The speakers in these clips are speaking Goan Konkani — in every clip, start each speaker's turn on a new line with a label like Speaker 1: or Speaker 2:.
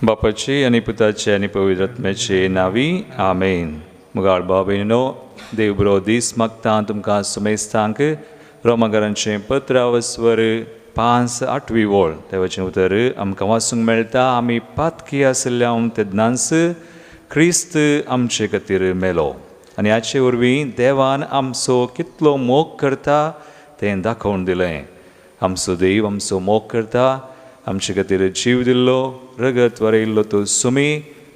Speaker 1: बापाची आनी पुताचे आनी पवित्र आत्म्याचे नांवी आमेन. मुगाळ भाव भयणीनो, देव बरो दीस मागता तुमकां सुमेस्तांक. रोमागारांचें पत्र वस्वर 5 8वी वळ देवाचें उतर आमकां वाचूंक मेळटा. आमी पातकी आशिल्ल्या तेन्नाच क्रिस्त आमचे खातीर मेलो आनी हाचे वरवीं देवान आमचो कितलो मोग करता तें दाखोवन दिलें. आमचो देव आमचो मोग करता, आमचे खातीर जीव दिल्लो, रगत वरयल्लो तो सुमी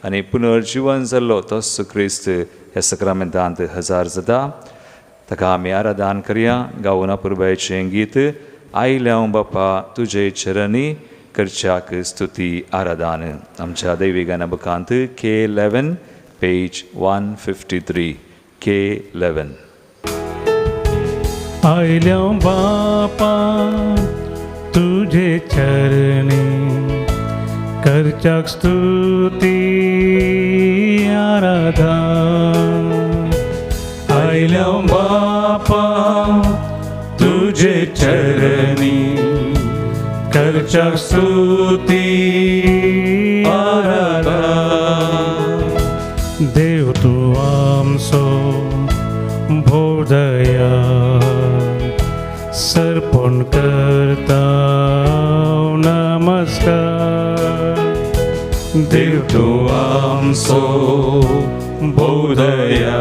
Speaker 1: आनी पुनर्जिवन जाल्लो तोच क्रिस्त ह्या सक्रामेंतांत हजार जाता. ताका आमी आराधन करया. गावना पुरबायचें गीत आयल्या हांव बापा तुजे चरणी करच्याक स्तुती आराधन. आमच्या दैवी गाना बुकांत K11 page 153 K11.
Speaker 2: आयल्या बापा तुझे चरणी करच्याक स्तुती आराधन. आयल्या बापा तुझे चरणी करच्याक स्तुती आराधन. देव तूं आमचो भोवदया सर्पण करता नमस्कार.
Speaker 3: देव तूं आमचो भोवदया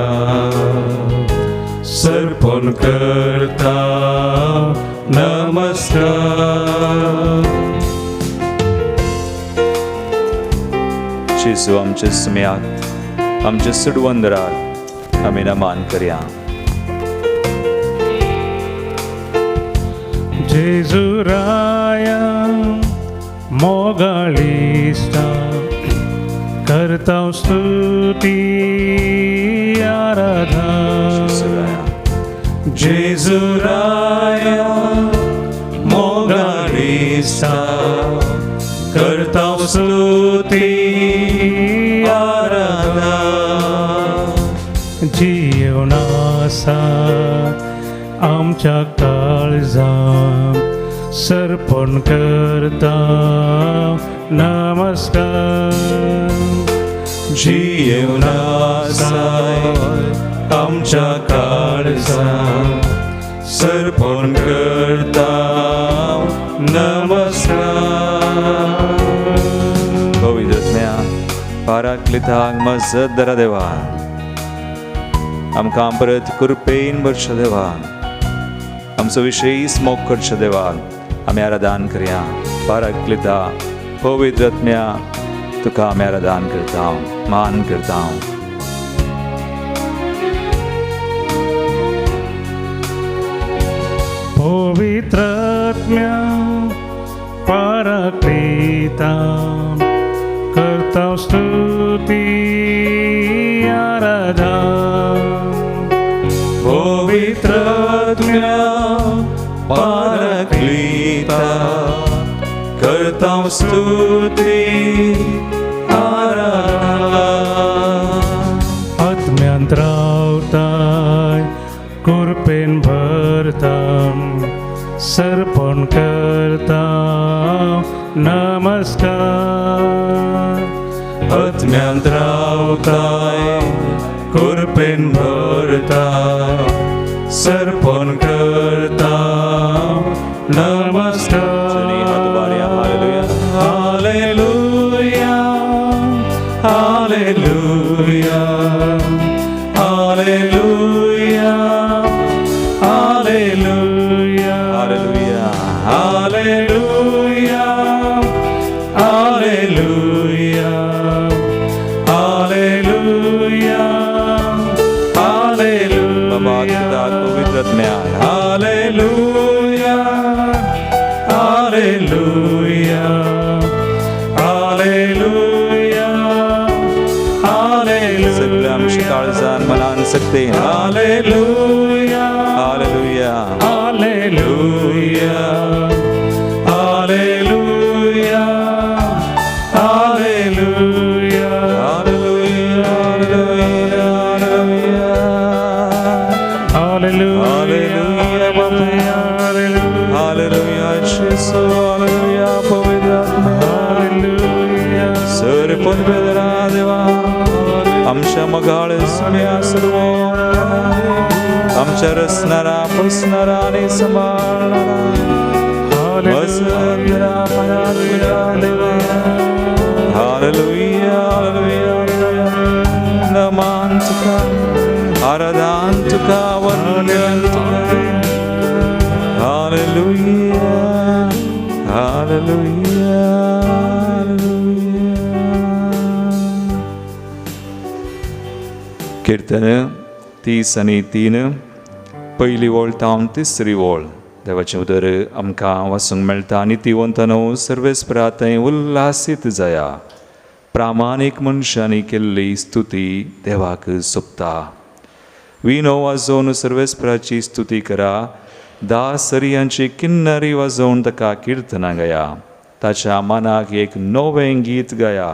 Speaker 3: सर्पण करता नमस्कार.
Speaker 1: जेजू आमच्या सुम्याक आमच्या सुडवंदराक आमी नमान करया.
Speaker 2: जेजू राया मोगाळिस्ता करता स्तुती आराधन.
Speaker 3: जेजू राया मोगाळिस्ता करता स्तुती आराधन.
Speaker 2: जीवन आसा आमच्या काळजात सर्पण करता नमस्कार.
Speaker 3: जीवन आसाय आमच्या काळजात सर्पण करता नमस्कार.
Speaker 1: पवित्र आत्म्या पाराक्लिताक मजत दरा देवा, आमकां परत कृपेन भरच्या देवा, आमचो विशेश मोग करच्या देवा आमी आराधन करया. पाराक्लिता पवित्र आत्म्या तुका आमी आराधन करता, मान करता.
Speaker 2: पवित्र आत्म्या पाराक्लिता करता स्तुती आराधन.
Speaker 3: पवित्र आत्म्या पाराक्लिता करता स्तुती आराधन.
Speaker 2: आत्म्यांत रावताय कृपेन भरता सर्पण करता नमस्कार.
Speaker 3: आत्म्यांत रावताय कृपेन भरताय सर्पण करता नमस्कार.
Speaker 1: हात उबारया.
Speaker 3: Hallelujah hallelujah hallelujah hallelujah
Speaker 1: hallelujah
Speaker 3: hallelujah hallelujah hallelujah
Speaker 1: बाबा
Speaker 3: हालेलुया
Speaker 1: पिता पवित्र आत्म्या
Speaker 3: हालेलुया हालेलुया हालेलुया
Speaker 1: सगळ्या आमच्या
Speaker 3: हालेलुया
Speaker 1: काळजान मनान शक्तीन
Speaker 3: hallelujah
Speaker 1: hallelujah
Speaker 3: hallelujah hallelujah hallelujah
Speaker 1: hallelujah hallelujah
Speaker 2: hallelujah
Speaker 1: hallelujah hallelujah जेजू हालेलुया पवित्र आत्म्या
Speaker 2: हालेलुया
Speaker 1: सर्व देवा, आमच्या मोगाळ सुम्या सोडवून, आमच्या रचणारा पोसणारा आनी सांबाळणारा वसंतरा परात्मरा देवा. Hallelujah, hallelujah. नमान तुका, आराधन तुका, वंदन तुका. Hallelujah, hallelujah, hallelujah. कीर्तन 33, पयली वळ तावन तिसरी वळ. देवाचें उतर आमकां वाचूंक मेळटा. नितीवंतानो, सर्वेस्परा थंय उल्हासीत जाया. प्रामाणीक मनशांनी केल्ली स्तुती देवाक सोबता. विनो वाजोवन सर्वेस्पराची स्तुती करा. 10 सरयांची किन्नरी वाजोवन ताका किर्तनां गाया. ताच्या मनाक एक नवें गीत गाया.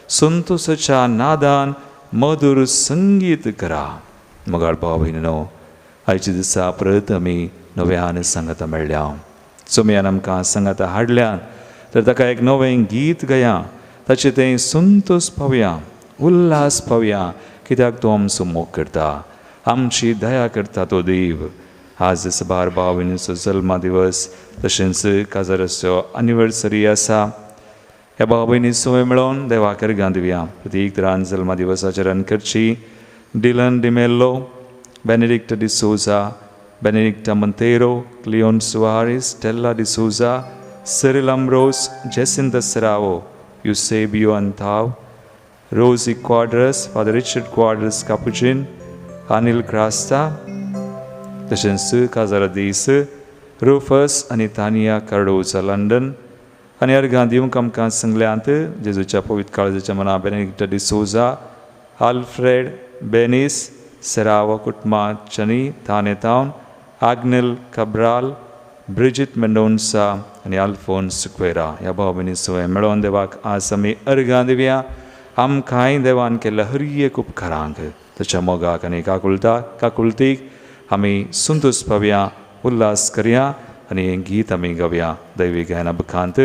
Speaker 1: संतोसाच्या नादान मधुर संगीत करा. मोगाळ भाव भयणीनो, आयच्या दिसा परत आमी नव्यान सांगाता मेळ्ळ्या. चोमयान आमकां सांगाता हाडल्यान तर ताका एक नवें गीत गाया. ताचें तें संतोस पावया, उल्हास पावया, कित्याक तो आमचो मोग करता, आमची दया करता तो देव. आज सबार भाव भयणीचो जल्मा दिवस तशेंच काजाराचो एनिवर्सरी आसा. ह्या भाव भयणी सोय मेळोवन देवाक अर्गां दिवया. प्रतीक तरान जल्मा दिवसाचरण करची Dylan D'Mello, Benedicta D'Souza, Benedicta Monteiro, Cleon Soares, Stella D'Souza, Cyril Ambrose, Jacinta Serrao, Eusebio Antao, Rosy Quadras, Father Richard Quadras Capuchin, Anil Crasta, तशेंच काजारा दीस रुफस आनी तानिया कार्डोजा लंडन. आनी अर्गां दिवंक आमकां सांगल्यांत जेजूच्या पवित्र काळजाच्या मना बेनेडिक्टा डिसोजा, आल्फ्रेड बेनीस सेरावो कुटुंबा चनी थाने तावन, आग्नेल कब्राल, ब्रिजीत मेंडोन्सा आनी आल्फोन्स सुक्वेरा. ह्या भाव भयणी सोय मेळोवन देवाक आज आमी अर्गां दिवया. आमकांय देवान केल्ल्या हर एक उपकारांक, ताच्या मोगाक आनी काकुळतीक आमी संतोस पावया, उल्हास करया आनी हें गीत आमी गावया. दैवी गायना बुकांत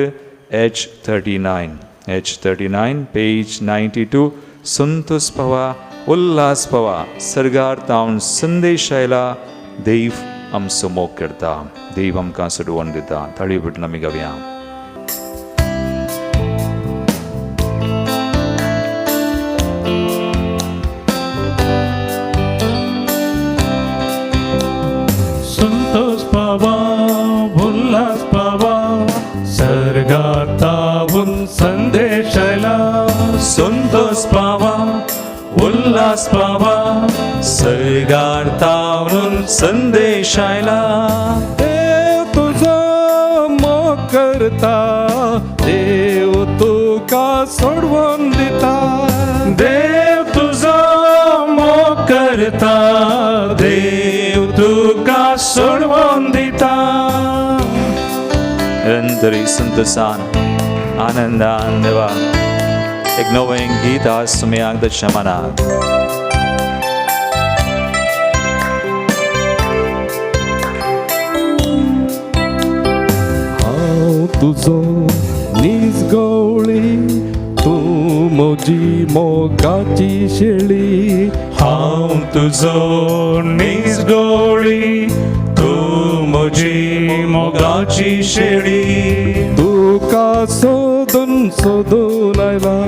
Speaker 1: H39, H39, page 92. संतोस पावा, उल्हास पावा. सर्गार तावन संदेश आयला, देव आमचो मोग करता, देव आमकां सोडवण दिता. ताळी पेटून आमी गावया.
Speaker 2: संतोष पावा, उल्हास पावा, सर्गातावून संदेश आयला.
Speaker 1: संतोष पावा, उल्हास पावा, सर्गार तावून संदेश आयला.
Speaker 3: देव तुझो मोग करता, देव तुका सोडवून दिता.
Speaker 2: देव तुझो मोग करता, देव तुका सोडवून दिता.
Speaker 1: निरंतरी संतोसान आनंदान देवा एक नवें गीत आज तुमी ताच्या मनाक.
Speaker 3: हांव तुजो नीज गवळी, तूं म्हजी मोगाची शेळी.
Speaker 2: हांव तुजो नीज गवळी, तूं म्हजी मोगाची शेळी.
Speaker 3: तुका सोदून सोदून आयला,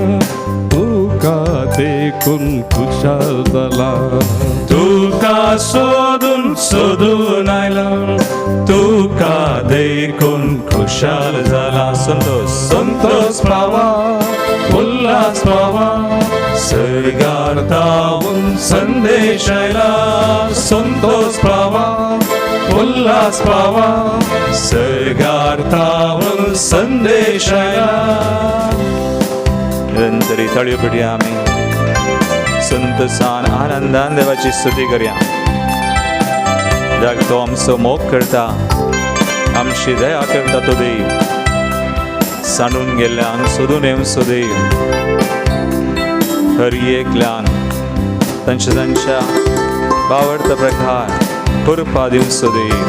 Speaker 3: तुका देखून खुशाल जाला.
Speaker 2: तुका सोदून सोदून आयला, तुका देखून खुशाल जाला.
Speaker 1: संतोष,
Speaker 2: संतोष पावा, उल्हास पावा, सर्गार तावून संदेश आयला. संतोष पावा, उल्हास पावा, सर्गार तावून संदेश आयला.
Speaker 1: निरंतरी ताळयो पेटया आमी संतोसान आनंदान देवाची स्तुती करया. जाक तो आमचो मोग करता, आमची दया करता तो देव. सांडून गेल्ल्यांक सोदून येवचो देव. हर एकल्यान तांच्या तांच्या बावडता प्रकार कृपा दिवचो देव.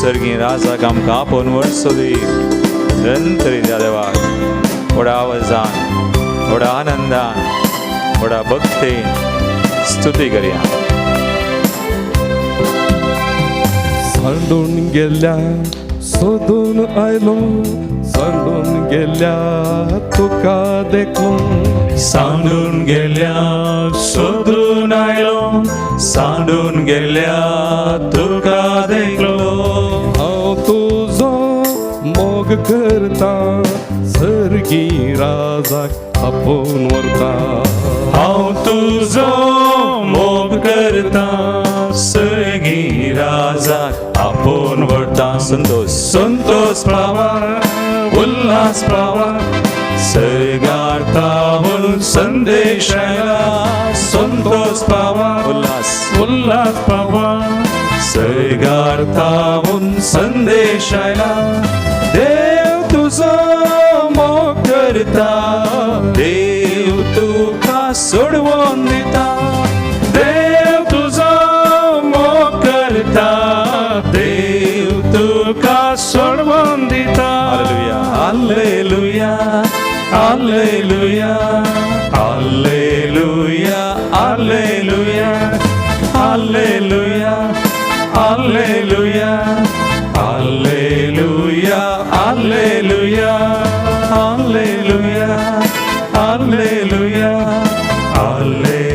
Speaker 1: सर्गी राजाक आमकां आपोवन व्हरचो देव. निरंतरी त्या देवाक व्हडा आवाजान व्हडा आनंदान, व्हडा भक्तेन स्तुती करया.
Speaker 3: सांडून गेल्या सोदून आयलो, सांडून गेल्या तुका देखून.
Speaker 2: सांडून गेल्या सोदून आयलो, सांडून गेल्या तुका देखलो.
Speaker 3: हांव तुजो मोग करता, सर्गी राजाक आपोवन व्हरता.
Speaker 2: हांव तुजो मोग करता, सर्गी राजाक आपोवन व्हरता.
Speaker 1: संतोष.
Speaker 2: संतोष पावा, उल्हास पावा, सर्गार तावून संदेश आयला. संतोष पावा,
Speaker 1: उल्हास.
Speaker 2: उल्हास पावा, सर्गार तावून संदेश आयला. देव तुजो मोग करता, देव तुका सोडवून दिता. देव तुजो मोग करता, देव तुका सोडवून दिता.
Speaker 1: Hallelujah.
Speaker 2: Alleluia, alleluia, alleluia, alleluia, alleluia, alleluia, alleluia, alleluia, alleluia, alleluia, alleluia, alleluia,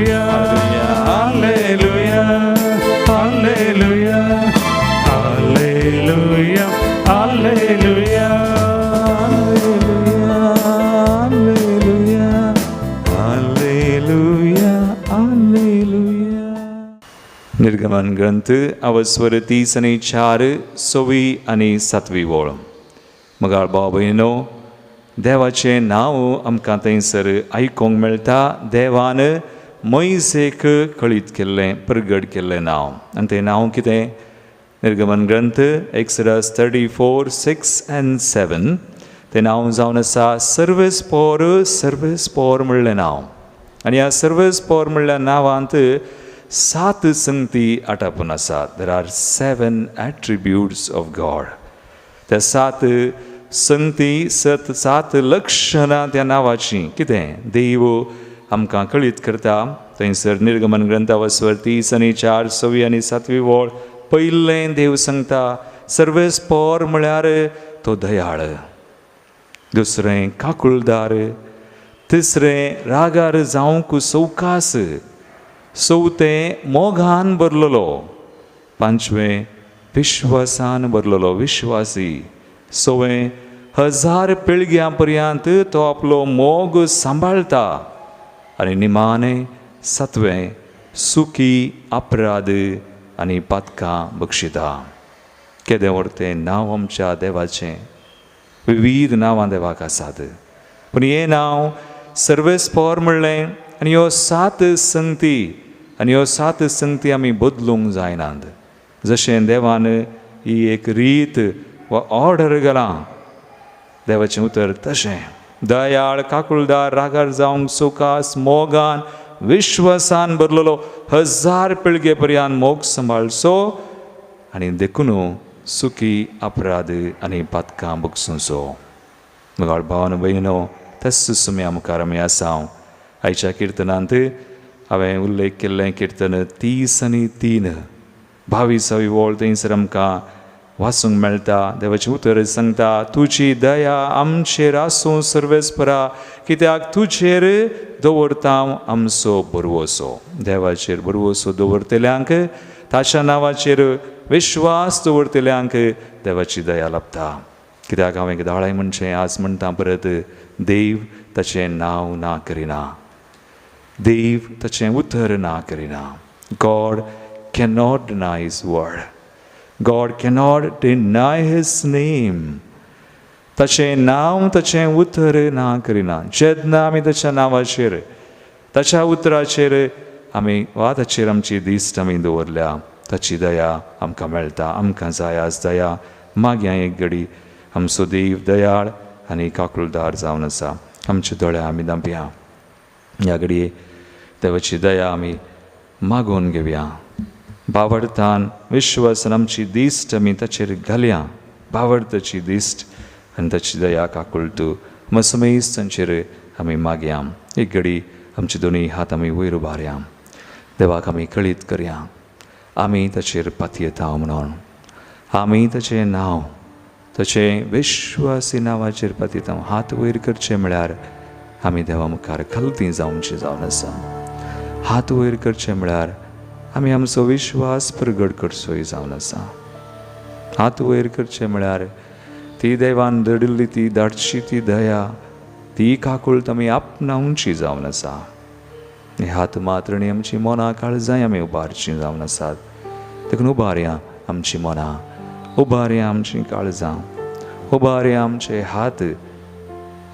Speaker 2: alleluia, alleluia, alleluia.
Speaker 1: Hallelujah, hallelujah, hallelujah. निर्गमन ग्रंथ अवस्वर 30 आनी 4, सवी आनी सातवी वळ. मगाळ भाव भयणो, देवाचें नांव आमकां थंयसर आयकूंक मेळटा. देवान मोयसेक कळीत केल्लें, प्रगट केल्लें नांव. आनी तें नांव कितें? निर्गमन ग्रंथ, Exodus 34:6 and 7. तें नांव जावन आसा सर्वेस्पोर. सर्वेस्पोर म्हणलें नांव. आनी ह्या सर्वेस्पोर म्हणल्या नांवांत सात संगती आटापून आसात. There are seven attributes of God. त्या सात संगती, सात लक्षणां त्या नांवाचीं कितें, देव आमकां कळीत करता थंयसर. निर्गमन ग्रंथावस्वर 30 आनी 4, सवी आनी सातवी वळ. पयलें देव सांगता, सर्वेस्पोर म्हळ्यार तो दयाळ. दुसरें, काकुळदार. तिसरें, रागार जावंक सवकास. चवथें, मोगान भरलेलो. पांचवें, विश्वासान भरलेलो, विश्वासी. सवें, 1000 पिळग्यां पर्यंत तो आपलो मोग सांबाळटा. आनी निमाणें सातवें, सुकी, अपराध आनी पातकां बक्षिता. केदें व्हड तें नांव आमच्या देवाचें! विविध नांवां देवाक आसात, पूण हें नांव सर्वेस्पोर म्हणलें आनी ह्यो सात संगती, आनी ह्यो सात संगती आमी बदलूंक जायनात. जशें देवान ही एक रीत वा ऑर्डर घालां देवाचें उतर तशें, दयाळ, काकुळदार, रागार जावंक सवकास, मोगान विश्वासान भरलेलो, 1000 पिळगे पर्यंत मोग सांबाळचो आनी देखून सुकी, अपराध आनी पातकां बगसुचो. मुगाळ भावन भयणो, त्याच सुम्या मुखार आमी आसा. आयच्या किर्तनांत हांवें उल्लेख केल्लें किर्तन 30 आनी 3, 22वी वळ. थंयसर आमकां वाचूंक मेळटा, देवाचें उतर सांगता, तुजी दया आमचेर आसूं सर्वेस्परा, कित्याक तुजेर दवरता आमचो भरवसो. देवाचेर भरवसो दवरतल्यांक, ताच्या नांवाचेर विश्वास दवरतल्यांक देवाची दया लाभता. कित्याक हांवें एकदां म्हणचें, आज म्हणटा परत, देव ताचें नांव ना करिना, देव ताचें उतर ना करिना. God cannot deny his word. God cannot deny his name. ताचें नांव, ताचें उतर ना करिना. जेन्ना आमी ताच्या नांवाचेर, ताच्या उतराचेर आमी वा ताचेर आमची दिश्ट आमी दवरल्या, ताची दया आमकां मेळटा. आमकां जाय आज दया. मागया एक घडी. आमचो देव दयाळ आनी काकुळदार जावन आसा. आमचे दोळे आमी धांपया. ह्या घडये देवाची दया आमी मागोवन घेवया. भावार्थान, विश्वासान आमची दिश्ट आमी ताचेर घालया. भावार्थाची दिश्ट आनी ताची दया, काकुळटू. आमकां समेस्तांचेर आमी मागया. एक घडी आमचे दोनूय हात आमी वयर उबारया. देवाक आमी कळीत करया आमी ताचेर पातयेता म्हणून, आमी ताचें नांव ताचें विश्वासी नांवाचेर पातयेता. हात वयर करचें म्हळ्यार आमी देवा मुखार खलती जावची जावन आसा. हात वयर करचें म्हळ्यार आमी आमचो विश्वास प्रगट करचोय जावन आसा. हात वयर करचें म्हळ्यार ती देवान दडिल्ली ती धाडशी ती दया ती काकूळत आमी आपणावची जावन आसा. हात मात्र आनी आमची मनां काळजांय आमी उबारचीं जावन आसात. देखून उबारया आमची मनां, उबारया आमचीं काळजां, उबारया आमचे हात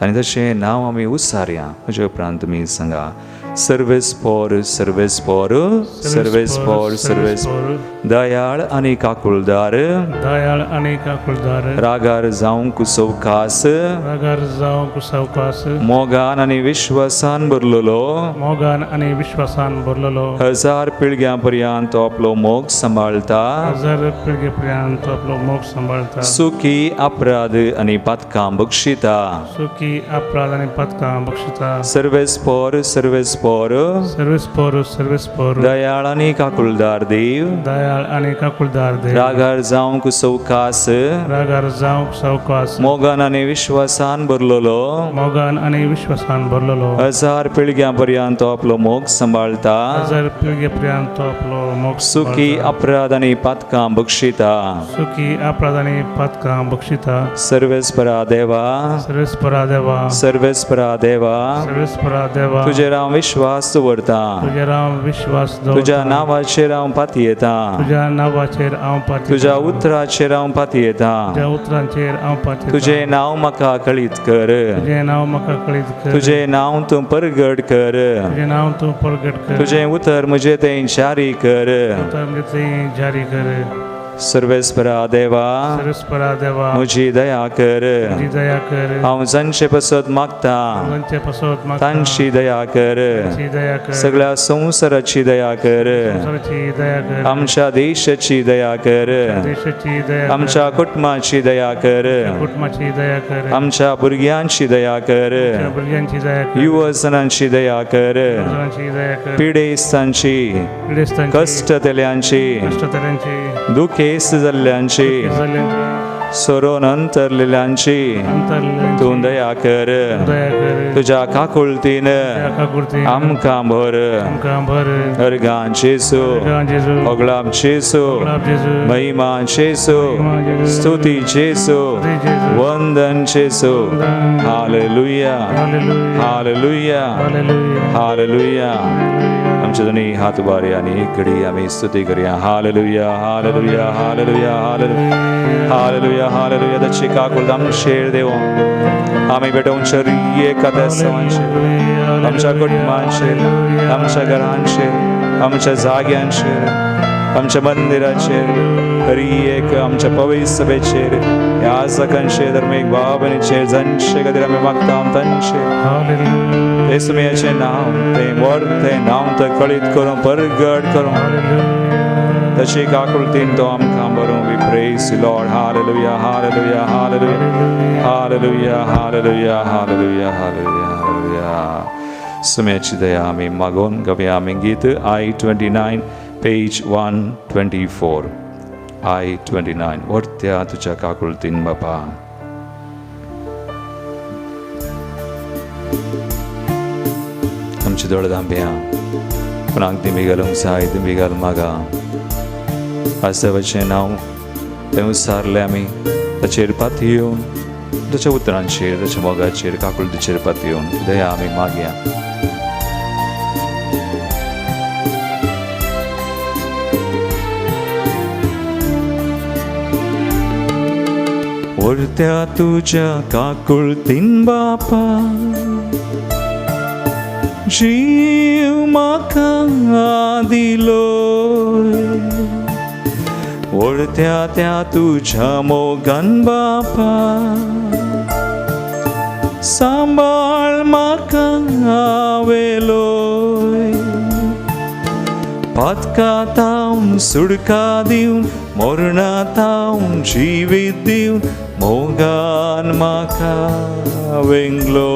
Speaker 1: आनी तशें नांव आमी उसारया. म्हज्या उपरांत तुमी सांगा, सर्वेस्पोर सर्वेस्पोर सर्वेस्पोर सर्वेस्पोर, दयाळ आनी काकुळदार,
Speaker 2: दयाळ आनी काकुळदार,
Speaker 1: रागार जावंक सवकास,
Speaker 2: रागार जावंक सवकास,
Speaker 1: मोगान आनी विश्वासान भरलेलो,
Speaker 2: मोगान आनी विश्वासान भरलेलो,
Speaker 1: हजार पिळग्यां पर्यंत तो आपलो मोग सांबाळटा,
Speaker 2: हजार पिळगे पर्यंत तो आपलो मोग सांबाळटा,
Speaker 1: सुखी अपराध आनी पातकां बक्षिता,
Speaker 2: सुखी अपराध आनी पातकां बक्षिता,
Speaker 1: सर्वेस्पोर सर्वेस्पोर
Speaker 2: सर्वेस्पोर सर्वेस्पोर,
Speaker 1: दयाळ आनी काकुळदार देव,
Speaker 2: दयाळ आनी काकुळदार देव,
Speaker 1: रागार जावंक सवकास,
Speaker 2: रागार जावंक सवकास,
Speaker 1: मोगान आनी विश्वासान भरलेलो,
Speaker 2: मोगान आनी विश्वासान भरलेलो,
Speaker 1: हजार पिळग्यां पर्यंत तो आपलो मोग सांबाळटा,
Speaker 2: हजार पिळगे पर्यंत तो आपलो मोग,
Speaker 1: सुखी अपराध आनी पातकां बक्षिता,
Speaker 2: सुखी अपराध आनी पातकां बक्षिता,
Speaker 1: सर्वेस्परा देवा,
Speaker 2: सर्वेस्परा देवा,
Speaker 1: सर्वेस्परा देवा,
Speaker 2: सर्वेस्परा देवा,
Speaker 1: तुजेर हांव विश्वास दवरता,
Speaker 2: तुजेर हांव विश्वास दवरता,
Speaker 1: तुज्या नांवाचेर हांव पातयेता,
Speaker 2: तुज्या नांवाचेर हांव पातयेता,
Speaker 1: तुज्या उतराचेर हांव पातयेता,
Speaker 2: तुज्या उतरांचेर हांव पातयेता,
Speaker 1: तुजें नांव म्हाका कळीत कर,
Speaker 2: तुजें नांव म्हाका कळीत कर,
Speaker 1: तुजें नांव तूं परगट कर,
Speaker 2: तुजें नांव तूं परगट कर,
Speaker 1: तुजें उतर म्हजें तें जारी कर,
Speaker 2: उतर म्हजें तें जारी कर,
Speaker 1: सर्वेस्परा देवा,
Speaker 2: सर्वेस्परा देवा,
Speaker 1: म्हजी दया कर,
Speaker 2: म्हजी दया कर,
Speaker 1: हांव जांचे पसत मागता,
Speaker 2: जांचे पसत मागता,
Speaker 1: तांची दया कर,
Speaker 2: तांची दया कर,
Speaker 1: सगळ्या संवसाराची दया कर,
Speaker 2: संवसाराची दया कर,
Speaker 1: आमच्या देशाची दया कर,
Speaker 2: देशाची दया कर,
Speaker 1: आमच्या कुटुंबाची दया कर,
Speaker 2: कुटुंबाची दया कर,
Speaker 1: आमच्या भुरग्यांची दया कर,
Speaker 2: भुरग्यांची दया कर,
Speaker 1: युवजनांची दया कर,
Speaker 2: युवजनांची दया कर,
Speaker 1: पिडेस्तांची,
Speaker 2: पिडेस्तांची,
Speaker 1: कश्टतल्यांची,
Speaker 2: कश्टतल्यांची,
Speaker 1: दुखेस्त जाल्ल्यांची, सोरोन अंतरलेल्यांची तूं दया कर, तुज्या काकुळतीन आमकां भर, अर्गां जेजू, ओगळाप जेजू, महिमा जेजू, स्तुती जेजू, वंदन जेजू. Hallelujah, hallelujah, hallelujah. आमचे दोन्ही हात उबारया आनी एक घडी आमी स्तुती करया. Hallelujah, hallelujah, hallelujah, hallelujah, hallelujah, hallelujah. ताची काकूळ आमचेर देव आमी भेटोवचे एका देसांचेर, आमच्या कुटुंबांचेर, आमच्या घरांचेर, आमच्या जाग्यांचेर, आमच्या मंदिराचेर, हरी एक आमच्या पवित्र सभेचेर, ह्या सकांचेर, धर्मीक भाव-भयणीचेर, जांचे खातीर आमी मागता तांचेर येसुम्याचें नांव तें व्हड तें नांव तें कळीत करूं, परगट करूं, तशी काकुळतीन तो आमकां बरोवं. We praise you, Lord. Hallelujah, hallelujah, hallelujah, hallelujah, hallelujah, hallelujah, hallelujah, hallelujah. सुम्याची दया आमी मागोवन गावया आमी गीत I-29 page 124. I-29. व्हडत्या तुज्या काकुळतीन बापा. आमचे दोळे धांपया. कोणाक दिमी घालूंक जाय दिमी घाल मागा. आसवाचें नांव तें उसारलें आमी ताचेर पातयेवन, ताच्या उतरांचेर, ताच्या मोगाचेर, काकुळतीचेर पातयेवन दया आमी मागया. व्हडत्या तुज्या काकुळतीन बापा जीव म्हाका दिलो, व्हडत्या त्या तुज्या मोगान बापा सांबाळ म्हाका वेलोय. पातकातावन सुडका दिवन मरणातावन जिवीत दिवन मोगान म्हाका वेंगलो.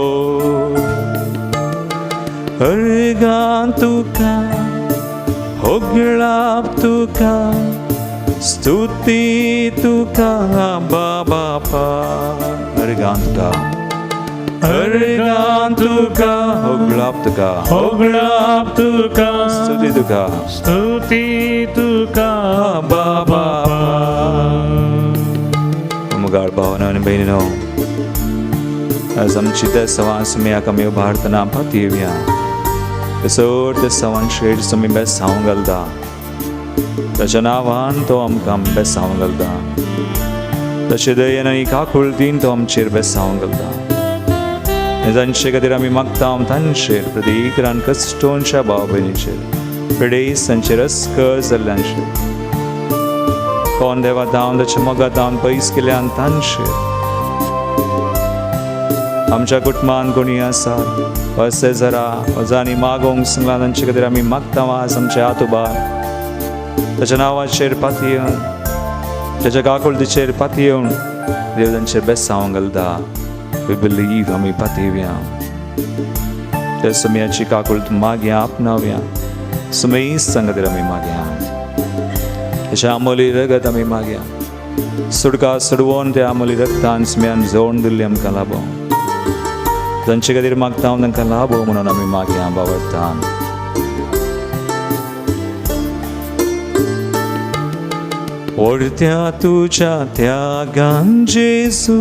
Speaker 1: अर्गां तुका होगळाप तुका स्तुती तुका बाबा. अर्गां तुका, अर्गां तुका होगळाप तुका,
Speaker 2: होगळाप तुका,
Speaker 1: स्तुती तुका,
Speaker 2: स्तुती तुका
Speaker 1: बाबा. मुगाळ भावना आनी भयणीनो, आज आमची त्या सवां सुम्याक आमी उबारतना पातयेवया. चड त्या सवांचेर तुमी बेसांव घालता, ताच्या नांवान तो आमकां बेसांव घालता, ताचे दयेन आनी काकुळतीन तो आमचेर बेसांव घालता. जांचे खातीर आमी मागता तांचेर प्रतीकरान कश्टोंच्या भाव भयणीचेर, पिडेस्तांचेर, अस्कर जाल्ल्यांचेर, कोण देवा धांवन ताच्या मोगा धांवन पयस केल्यान तांचेर, आमच्या कुटुंबान कोणी आसा वा शेजरा वा जांणी मागोवंक सांगला तांचे खातीर आमी मागता. आज आमचे हात उबार ताच्या नांवाचेर पातयेवन, ताच्या काकुळतीचेर पातयेवन देव तांचेर बेसांव घालता. We believe. आमी पातयेवया, त्या सुम्याची काकुळत मागया, आपणावया. सुमेस्तां खातीर आमी मागया, ताच्या आमोली रगत आमी मागया. सुडका सुडवोन त्या आमोली रगतान सुम्यान जोड दिल्ली आमकां लाबो. तांचे खातीर मागता हांव, तांकां लाबो म्हणून आमी मागया बाबडतान. ओडत्या तुज्या त्यागान जेजू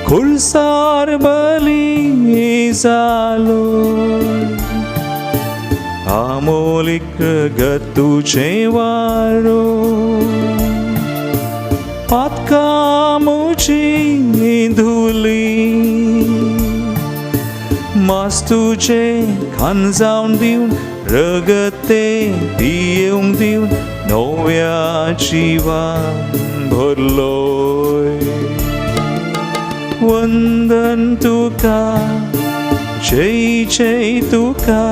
Speaker 1: खुर्सार बली जालो, आमोलीक रगत तुजें वारो पातकां म्हजी धुली. मास तुजें खान जावन दिवन, रगत तें पियेवंक दिवन नव्या जिवान भरलोय. वंदन तुका, जय जय तुका,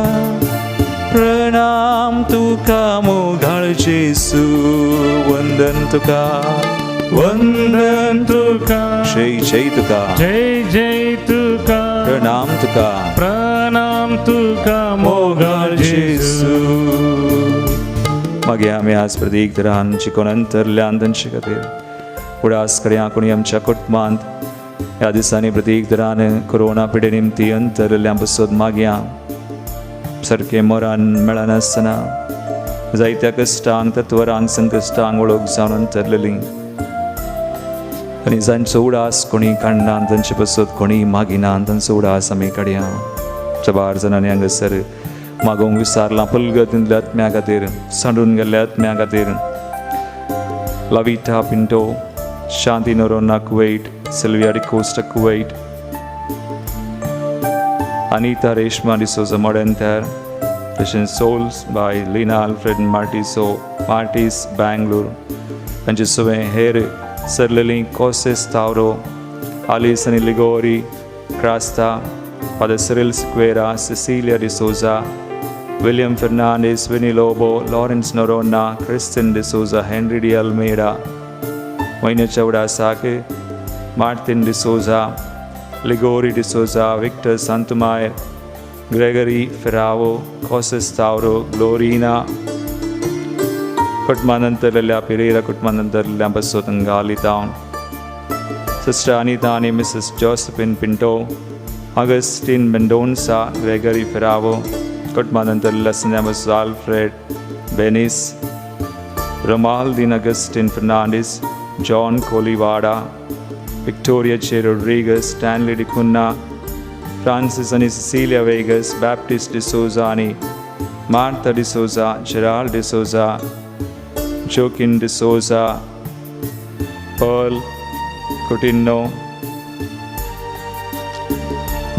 Speaker 1: प्रणाम तुका मोगाळ जेसू. वंदन तुका, वंदन
Speaker 2: तुका,
Speaker 1: जय जय तुका,
Speaker 2: जय जय तुका,
Speaker 1: प्रणाम तुका
Speaker 2: प्रणाम तुका
Speaker 1: मोगाळ
Speaker 2: मोगाळ जेजू.
Speaker 1: जेसू. मागीर आमी आज प्रतीक तरान चिकोन अंतरल्यान तांचे खातीर उडास करया. कोणी आमच्या कुटुंबांत ह्या दिसांनी प्रतीक तरान कोरोना पिडे निमती अंतरल्या पसत मागया. सारकें मोरान मेळनासतना जायत्या कश्टांक, तत्वरांक, संकश्टांक वळख जावन अंतरलेली आनी जांचो उडास कोणी काडना, तांचे पसत कोणी मागिना, तांचो उडास आमी काडया. साबार जाणांनी हांगासर मागोवंक विसारलां पलगतींतल्या आत्म्या खातीर, सांडून गेल्ल्या आत्म्या खातीर. Lavita Pinto, Shanti Noronha Kuwait, Sylvia D'Costa Kuwait, Anita Reshma D'Souza Modenter, तशेंच souls by Lina Alfred Martiso Martis Bangalore, तांचे सगळे हेर सरलेली कोसेस तावरो, आलिस आनी Ligori Crasta, Father Cyril Sequeira, Cecilia D'Souza, William Fernandes, Vinny Lobo, Lawrence Noronha, Christian D'Souza, Henry D Almeida, म्हयन्याच्या उडासाक Martin D'Souza, Ligori D'Souza, Victor Santumayar, Gregory Ferrao, Causes Tauro, Glorina कुटुंबानंतरल्या पिरेरा कुटुंबानंतरल्या बसोत गालितावन, सिस्टर अनिता आनी Mrs Josephine Pinto, Augustine Mendonca, Gregory Ferrao कुटुंबानंतरल्या संध्या बसो Alfred Benis, Romaldin Augustine Fernandes, John Koliwada, Victoria J Rodrigues, Stanley D'Cunha, Francis आनी सिसिलिया वेगस, बॅप्टिस्ट डिसोजा आनी Martha D'Souza, Gerald D'Souza, Joaquin D'Souza, Pearl Coutinho,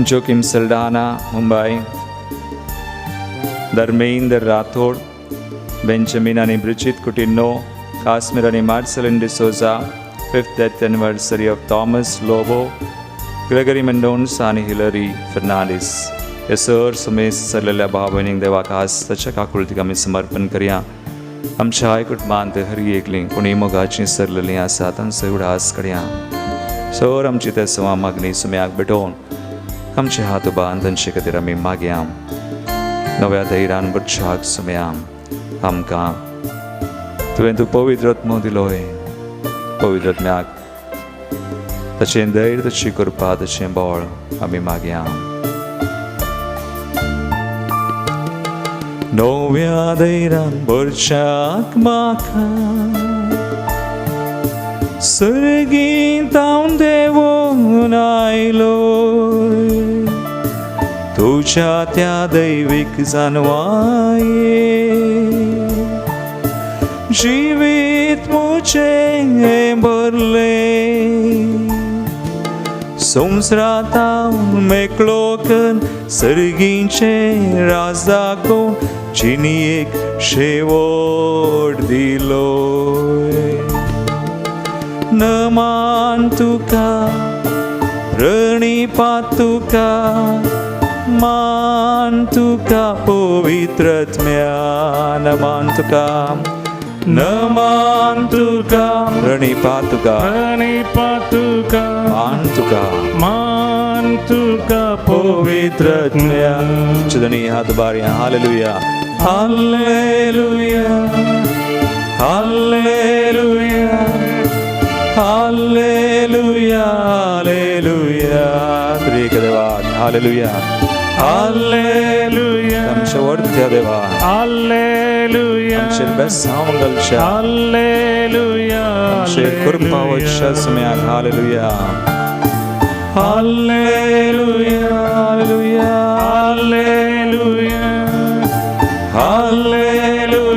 Speaker 1: Joachim Saldanha Mumbai, Dharmendra Rathod, Benjamin आनी ब्रिजित कुटिन्नो, काश्मीर आनी Marcelin D'Souza, fifth death anniversary of Thomas Lobo, Gregory Mendonca आनी हिलरी फर्नांडीस. हे सर सुमेस सरलेल्या भाव भयणींक देवा खास ताच्या काकुळतीक आमी समर्पण करया. आमच्या आई कुटुंबांत हरी एकलीं कोणी मोगाचीं सरलेलीं आसा तांचो उडास करया. सर आमची त्या सवा मागणी सुम्याक भेटोवन आमचे हात उबान तांचे खातीर आमी मागया. नव्या धैर्यान बुरशाक सुम्या आमकां तुवें तूं पवित्र आत्मो दिलोय. पवित्र आत्म्याक ताचें धैर्य ताची कृपा ताचें बळ आमी मागया. नव्या धैर्यान भरच्याक म्हाका सर्गींत हांव देंवून आयलो तुज्या त्या दैवीक जानवाये जिवीत म्हजें भरलें. संवसारांत हांव मेकळो कन्न सर्गीचें राज दाखोवन जिणेक शेवट दिलो. नमान तुका प्रणिपात तुका मान तुका पवित्र आत्म्या. नमान तुका नमान तुका प्रणिपात तुका
Speaker 2: प्रणिपात तुका
Speaker 1: मान तुका
Speaker 2: मान तुका
Speaker 1: पवित्र आत्म्या. चिदनी हात बारया. Hallelujah hallelujah hallelujah hallelujah hallelujah. त्रिएक देवा हालेलुया
Speaker 2: हालेलुया.
Speaker 1: आमच्या वरत्या देवा
Speaker 2: हालेलुया
Speaker 1: आमचे बेसांव घालच्या
Speaker 2: हालेलुया.
Speaker 1: आमचे कृपा वच्च्या सुम्याक. Hallelujah hallelujah hallelujah
Speaker 2: hallelujah
Speaker 1: hallelujah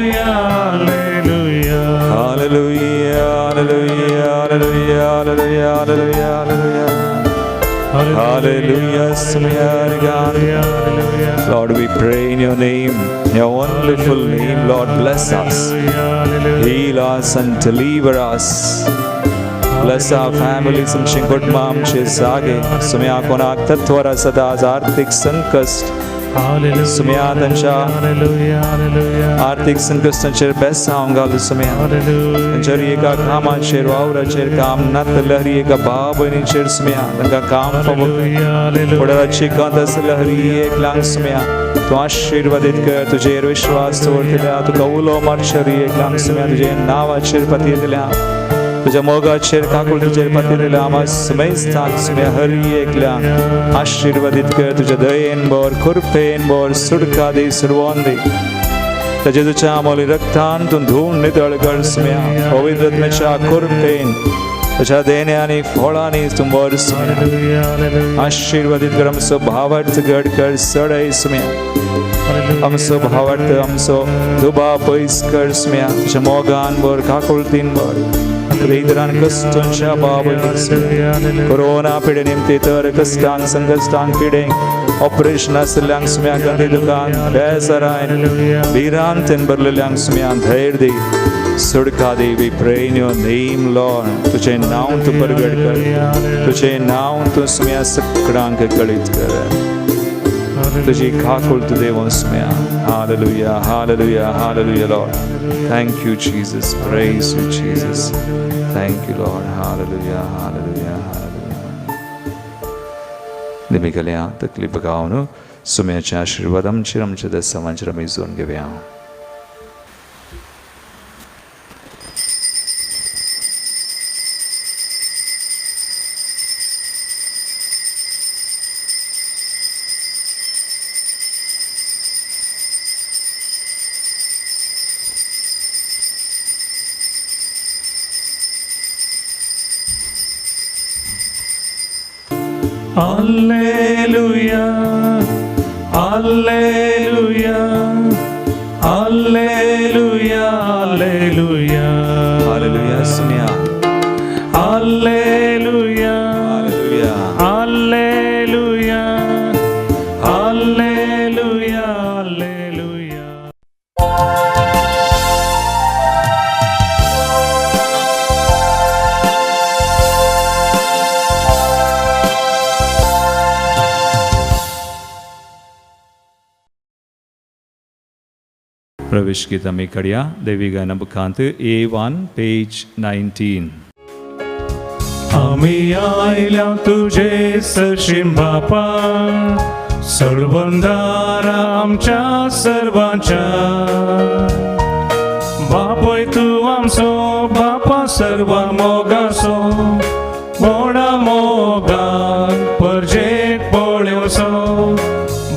Speaker 2: hallelujah
Speaker 1: hallelujah hallelujah hallelujah hallelujah hallelujah hallelujah Hallelujah, Hallelujah. Lord, we pray in your name, your wonderful name. Lord, bless us, heal us and deliver us. Bless our families. आमचे कुटुंब आमचे जागे सुम्या कोणाक तत्वर आसत आज आर्थीक संकश्ट सुम्या तांच्या आर्थीक संकश्टांचेर बेसांव घालू सुम्या. तांचेर एका कामाचेर वावराचेर काम नातल्या हरी एका भाव भयणीचेर सुम्या तांकां काम फावो फुडाराची कांत आसल्या हरी एकल्यांक सुम्या तूं आशिर्वादीत कर. तुजेर विश्वास दवरतल्या तुका उलो मारचे हरी एकल्यांक सुम्या तुजे नांवाचेर पातयेतल्या तुज्या मोगाचेर काकुळटीचेर पातयेतल्या आमा सुमेस्ताक सुम्या हरी एकल्यांक आशिर्वादीत कर. तुज्या दयेन भर कृपेन भर सुटका दी सुडवोन दी. ताजे तुज्या आमोली रक्तान तूं धुवन नितळ कर सुम्या. पवित्र आत्म्याच्या कृपेन तुज्या देण्या आनी फळांनी तूं भर सुम्या. आशिर्वादीत कर. आमचो भावार्थ घड कर सडय सुम्या. आमचो भावार्थ आमचो दुबाव पयस कर सुम्या. तुज्या मोगान भर काकुळतीन भर इतरान कश्टांच्या भाव कोरोना पिडे निमती तर कश्टांक संकश्टांक पिडेंक ऑपरेशन आशिल्ल्यांक सुम्या गंदी दुकान बेजारान भिरांतेन भरलेल्यांक सुम्या धैर्य दी सुटका दी. We pray in your name, Lord. तुझे नांव तूं परगट कर. तुझे नांव तूं सुम्या सगळ्यांक कळीत कर. तुझी काकुळ तूं देव सुम्या. Hallelujah hallelujah hallelujah. Lord, thank you, Jesus. Praise you, Jesus. Thank you, Lord. Hallelujah hallelujah hallelujah. निमिगल्या तकलीफ गावन सुम्याचे आशिर्वाद आमचेर आमच्या दसावांचेर आमी जोडून घेवया.
Speaker 2: Alleluia, Alleluia, Alleluia, Alleluia.
Speaker 1: Hallelujah सुम्या.
Speaker 2: Alleluia,
Speaker 1: hallelujah.
Speaker 2: Alleluia, Alleluia, Alleluia.
Speaker 1: प्रवेश गीत आमी काडया देवी गायना बुकांत A1 page 19.
Speaker 2: आमी आयल्या तुजे सरशीं बापा, सर्वंदारा आमच्या सर्वांच्या. बापय तूं आमचो बापा सर्वां मोगाचो, व्हडा मोगान परजेक पळोवचो.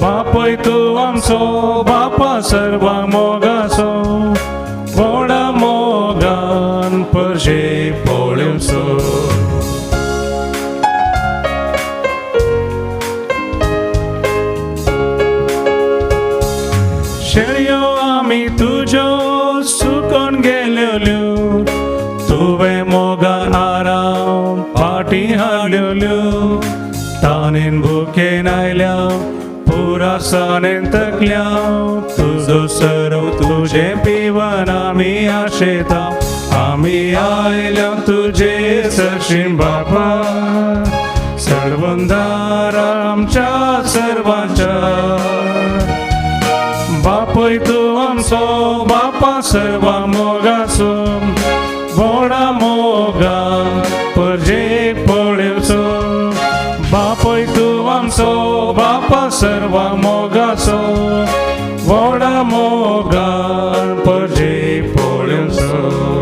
Speaker 2: बापय तूं आमचो बापा सर्वां मोगाचो, व्हडा मोगान परजेक पळोवचो. शेळयो आमी तुज्यो सुकोन गेल्यो, तुवें मोगान आराम फाटीं हाडल्यो. तानेन भुकेन आयल्या, पुरासानेन थकल्या, तुजो सरव तुजें पिवन आमी आशेता. आमी आयल्या तुजे सरशीं बापा, सर्वंदारा आमच्या सर्वांच्या. बापय तूं आमचो बापा सर्वां मोगाचो, व्हडा मोगान परजेक पळोवचो. बापय तूं आमचो बापा सर्वां मोगाचो, व्हडा मोगान परजेक पळोवचो.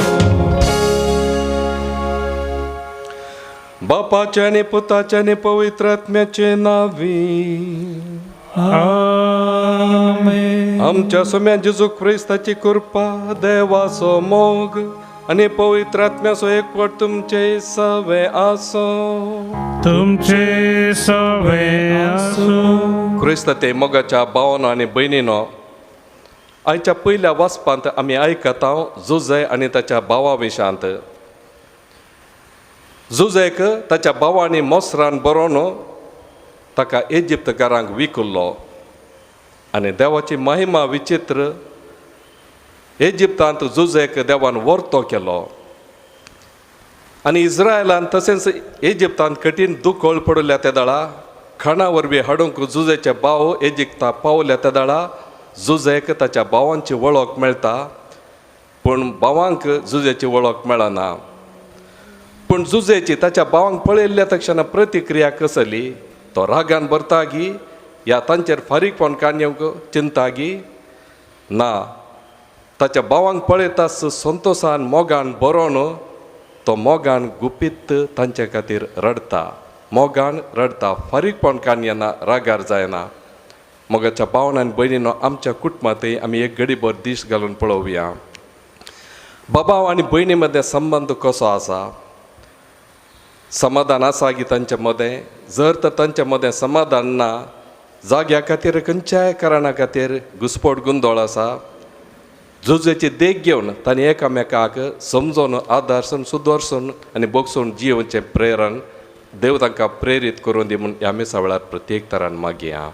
Speaker 3: बापाच्या आनी पुताच्या आनी पवित्र आत्म्याचे नांवी.
Speaker 2: आमेन.
Speaker 3: आमच्या सोम्या जेजू क्रिस्ताची कृपा, देवाचो मोग आनी पवित्र आत्म्याचो एकवट तुमचे सवे आसो.
Speaker 2: तुमचे सवे आसूं.
Speaker 3: क्रिस्त ते मोगाच्या भावानो आनी भयणीनो, आयच्या पयल्या वाचपांत आमी आयकता जुझे आनी ताच्या भावा विशांत. जुझेक ताच्या भावांनी मोसरान बरोवन ताका इजिप्तकारांक विकुल्लो आनी देवाची महिमा विचित्र इजिप्तांत जुझेक देवान वर्तो केलो आनी इस्रायलान तशेंच इजिप्तांत कठीण दुकळ पडिल्ल्या त्या दळा खाणा वरवीं हाडूंक जुझेचे भाव इजिप्ता पावल्या त्या दळा जुझेक ताच्या भावांची वळख मेळटा, पूण भावांक जुझेची वळख मेळना. पूण जुझेची ताच्या भावांक पळयल्ल्या तक्षणा प्रतिक्रिया कसली? तो रागान भरता गी या तांचेर फारीकपण काडून येवंक चिंता गी? ना, ताच्या भावांक पळयताच संतोशान मोगान बरोवन तो मोगान गुपीत तांचे खातीर रडटा, मोगान रडटा, फारीकपण काडून येना, रागार जायना. मोगाच्या भावान आनी भयणीनो, आमच्या कुटुंबांतय आमी एक घडीभर दीस घालून पळोवया. बाबा आनी भयणी मदें संबंद कसो आसा? समाधान आसा गी तांचे मदें? जर तर तांचे मदें समाधान ना, जाग्या खातीर खंयच्याय कारणा खातीर घुस्पट गोंदळ आसा, जुजेची देख घेवन तांणी एकामेकाक समजून आदारसून सुदरसून आनी बोगसून जियोवचें प्रेरण देव तांकां प्रेरीत करून दी म्हूण ह्या मिसा वेळार प्रत्येक तरान मागया.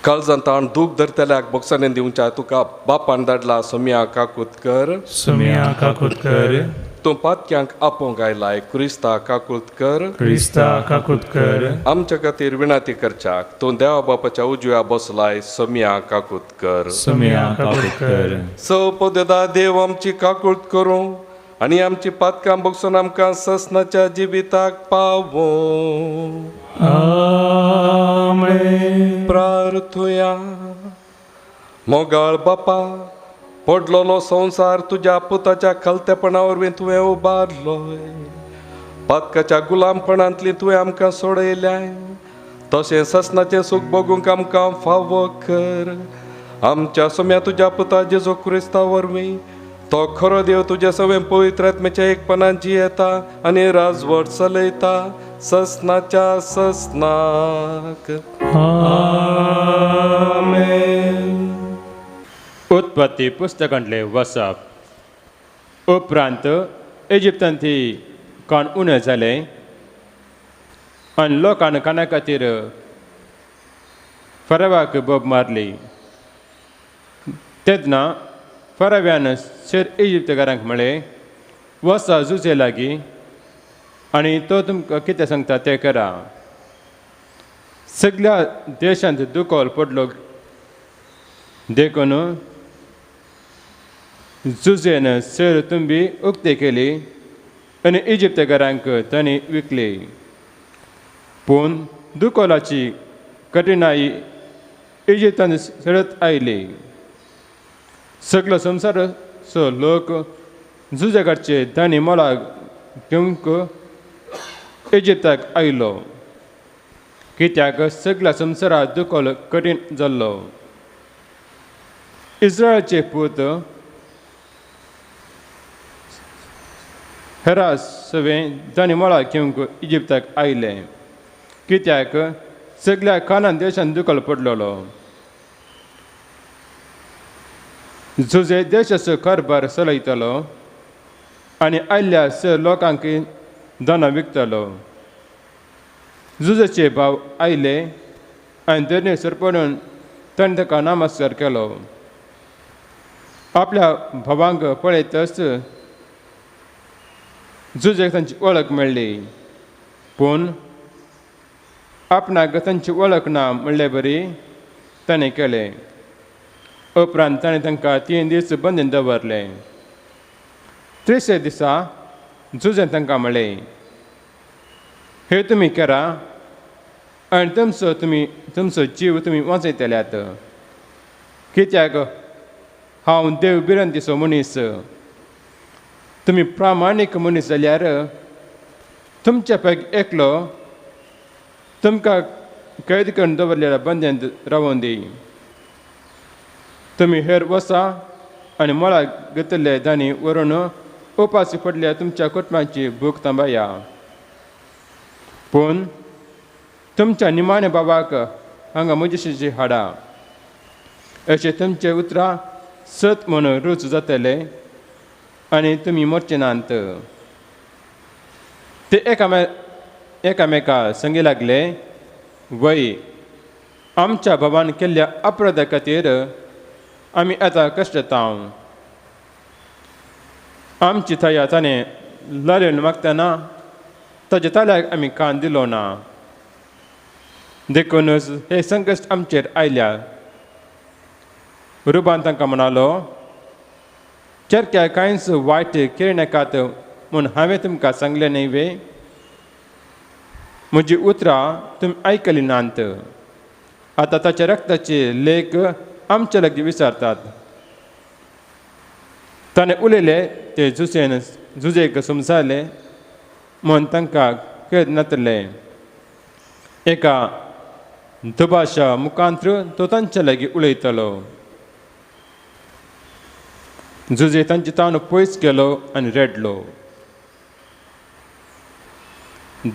Speaker 3: काळजान ताण दूख धरतल्याक बोगसाणेन दिवच्या तुका बापान धाडला सोम्या काकूत कर,
Speaker 2: सोम्या काकूत कर.
Speaker 3: तूं पातक्यांक आपोवंक आयलाय क्रिस्ता काकूत कर,
Speaker 2: क्रिस्ता काकूत कर.
Speaker 3: आमच्या खातीर विनाती करच्याक तूं देवा बापाच्या उजव्या बसलाय सोम्या काकूत कर,
Speaker 2: सोम्या काकूत कर.
Speaker 3: सौपदा देव आमची काकूत करूं आनी आमची पातकां बगसून आमकां ससनाच्या जिविताक पावूं.
Speaker 2: आमेन.
Speaker 3: प्रार्थुया. मोगाळ बापा, पडलेलो संवसार तुज्या पुताच्या खलतेपणा वरवीं तुवें उबारलोय, पातकाच्या गुलामपणांतली तुवें आमकां सोडयल्याय, तशें ससनाचें सूख भोगूंक आमकां फावो कर. आमच्या सोम्या तुज्या पुता जेजू क्रिस्ता वरवीं तो खरो देव तुज्या सवें पवित्र आत्म्याच्या एकपणान जियेता आनी राजवट चलयता ससनाच्या ससनाक.
Speaker 2: आमेन.
Speaker 4: उत्पत्ती पुस्तकांतले वसप. उपरांत इजिप्तांत कान उणें जालें आनी लोकान काना खातीर फरावाक बोब मारली. तेन्ना फराव्यान शेर इजिप्तकारांक म्हळें, वसा जुजे लागीं आनी तो तुमकां कितें सांगता तें करा. सगळ्या देशांत दुकळ पडलो देखून जुजेन सर तुंबी उक्ते केली आनी इजिप्तकारांक तांणी विकली. पूण दुकोलाची कठिणाई इजिप्तान चडत आयली. सगलो संवसाराचो लोक जुजेकडचे तांणी मोलाक घेवंक इजिप्ताक आयलो, कित्याक सगळ्या संवसाराक दुकोल कठीण जाल्लो. इस्रायलाचे पूत हेरा सवें तांणी मोलाक घेवंक इजिप्ताक आयले, कित्याक सगळ्या कानान देशान दुकळ पडलेलो. जुजे देशाचो कारभार चलयतालो आनी आयिल्ल्या स लोकांक दानां विकतालो. जुजेचे भाव आयले आनी धरणेर सरपडून ताणें ताका नमस्कार केलो. आपल्या भावांक पळयतच जुजेक तांची वळख मेळ्ळी, पूण आपणाक तांची वळख ना म्हणले बरी ताणें केलें. उपरांत ताणें तांकां 3 दीस बंदीन दवरलें. तिसऱ्या दिसा जुजेन तांकां म्हळें, हे तुमी करा आनी तुमचो जीव तुमी वांचयतल्यात, कित्याक हांव देव भिरांतीचो मनीस. तुमी प्रामाणीक मनीस जाल्यार तुमच्या पैकी एकलो तुमकां कैद करून दवरलेल्या बंद्यांत रावोन दी. तुमी हेर वसा आनी मळाक घेतिल्ले दानी व्हरून उपाशी पडल्या तुमच्या कुटुंबाची भूक थांबया. पूण तुमच्या निमाण्या बाबाक हांगा म्हजेशी हाडा, अशें तुमचे उतरां सत म्हणून रूच जातले आनी तुमी मरचे नात. ते एकामेका संगी लागले, वय आमच्या बाबान केल्ल्या अपराधा खातीर आमी आतां कश्टतांव. आमची थया ताणें लालेन मागतना ताच्या ताल्याक आमी कान दिलो ना, देखूनच हे संकश्ट आमचेर आयल्या. रुबान तांकां म्हणालो, चरख्या कांयच वायट केळनाकात म्हूण हांवें तुमकां सांगलें न्हय वे? म्हजी उतरां तुमी आयकली नात. आतां ताच्या रक्ताचे लेख आमचे लागीं विचारतात. ताणें उलयले ते जुसेन जुजेक समजाले म्हूण तांकां कळत नातलें. एका दुभाशा मुखांत्र तो तांचे लागीं उलयतालो. जुजे तांचे ताण पयस गेलो आनी रडलो.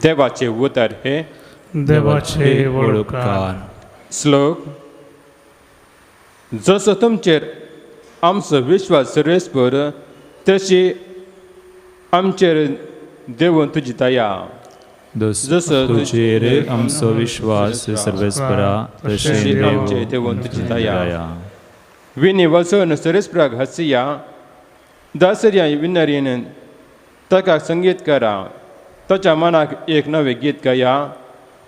Speaker 4: देवाचे उतर हे
Speaker 2: देवाचे वळकार.
Speaker 4: श्लोक. जसो तुमचेर आमचो विश्वास सर्वेस्पर तशी आमचेर देवून तुजी दया.
Speaker 1: जसो तुजेर आमचो विश्वास सर्वेस्परा तशी
Speaker 4: आमचेर देवून तुजी दया. विनी वचून सर्वेस्पराक हसिया, दासर्या विनरीन ताका संगीत करा, ताच्या मनाक एक नवें गीत गाया.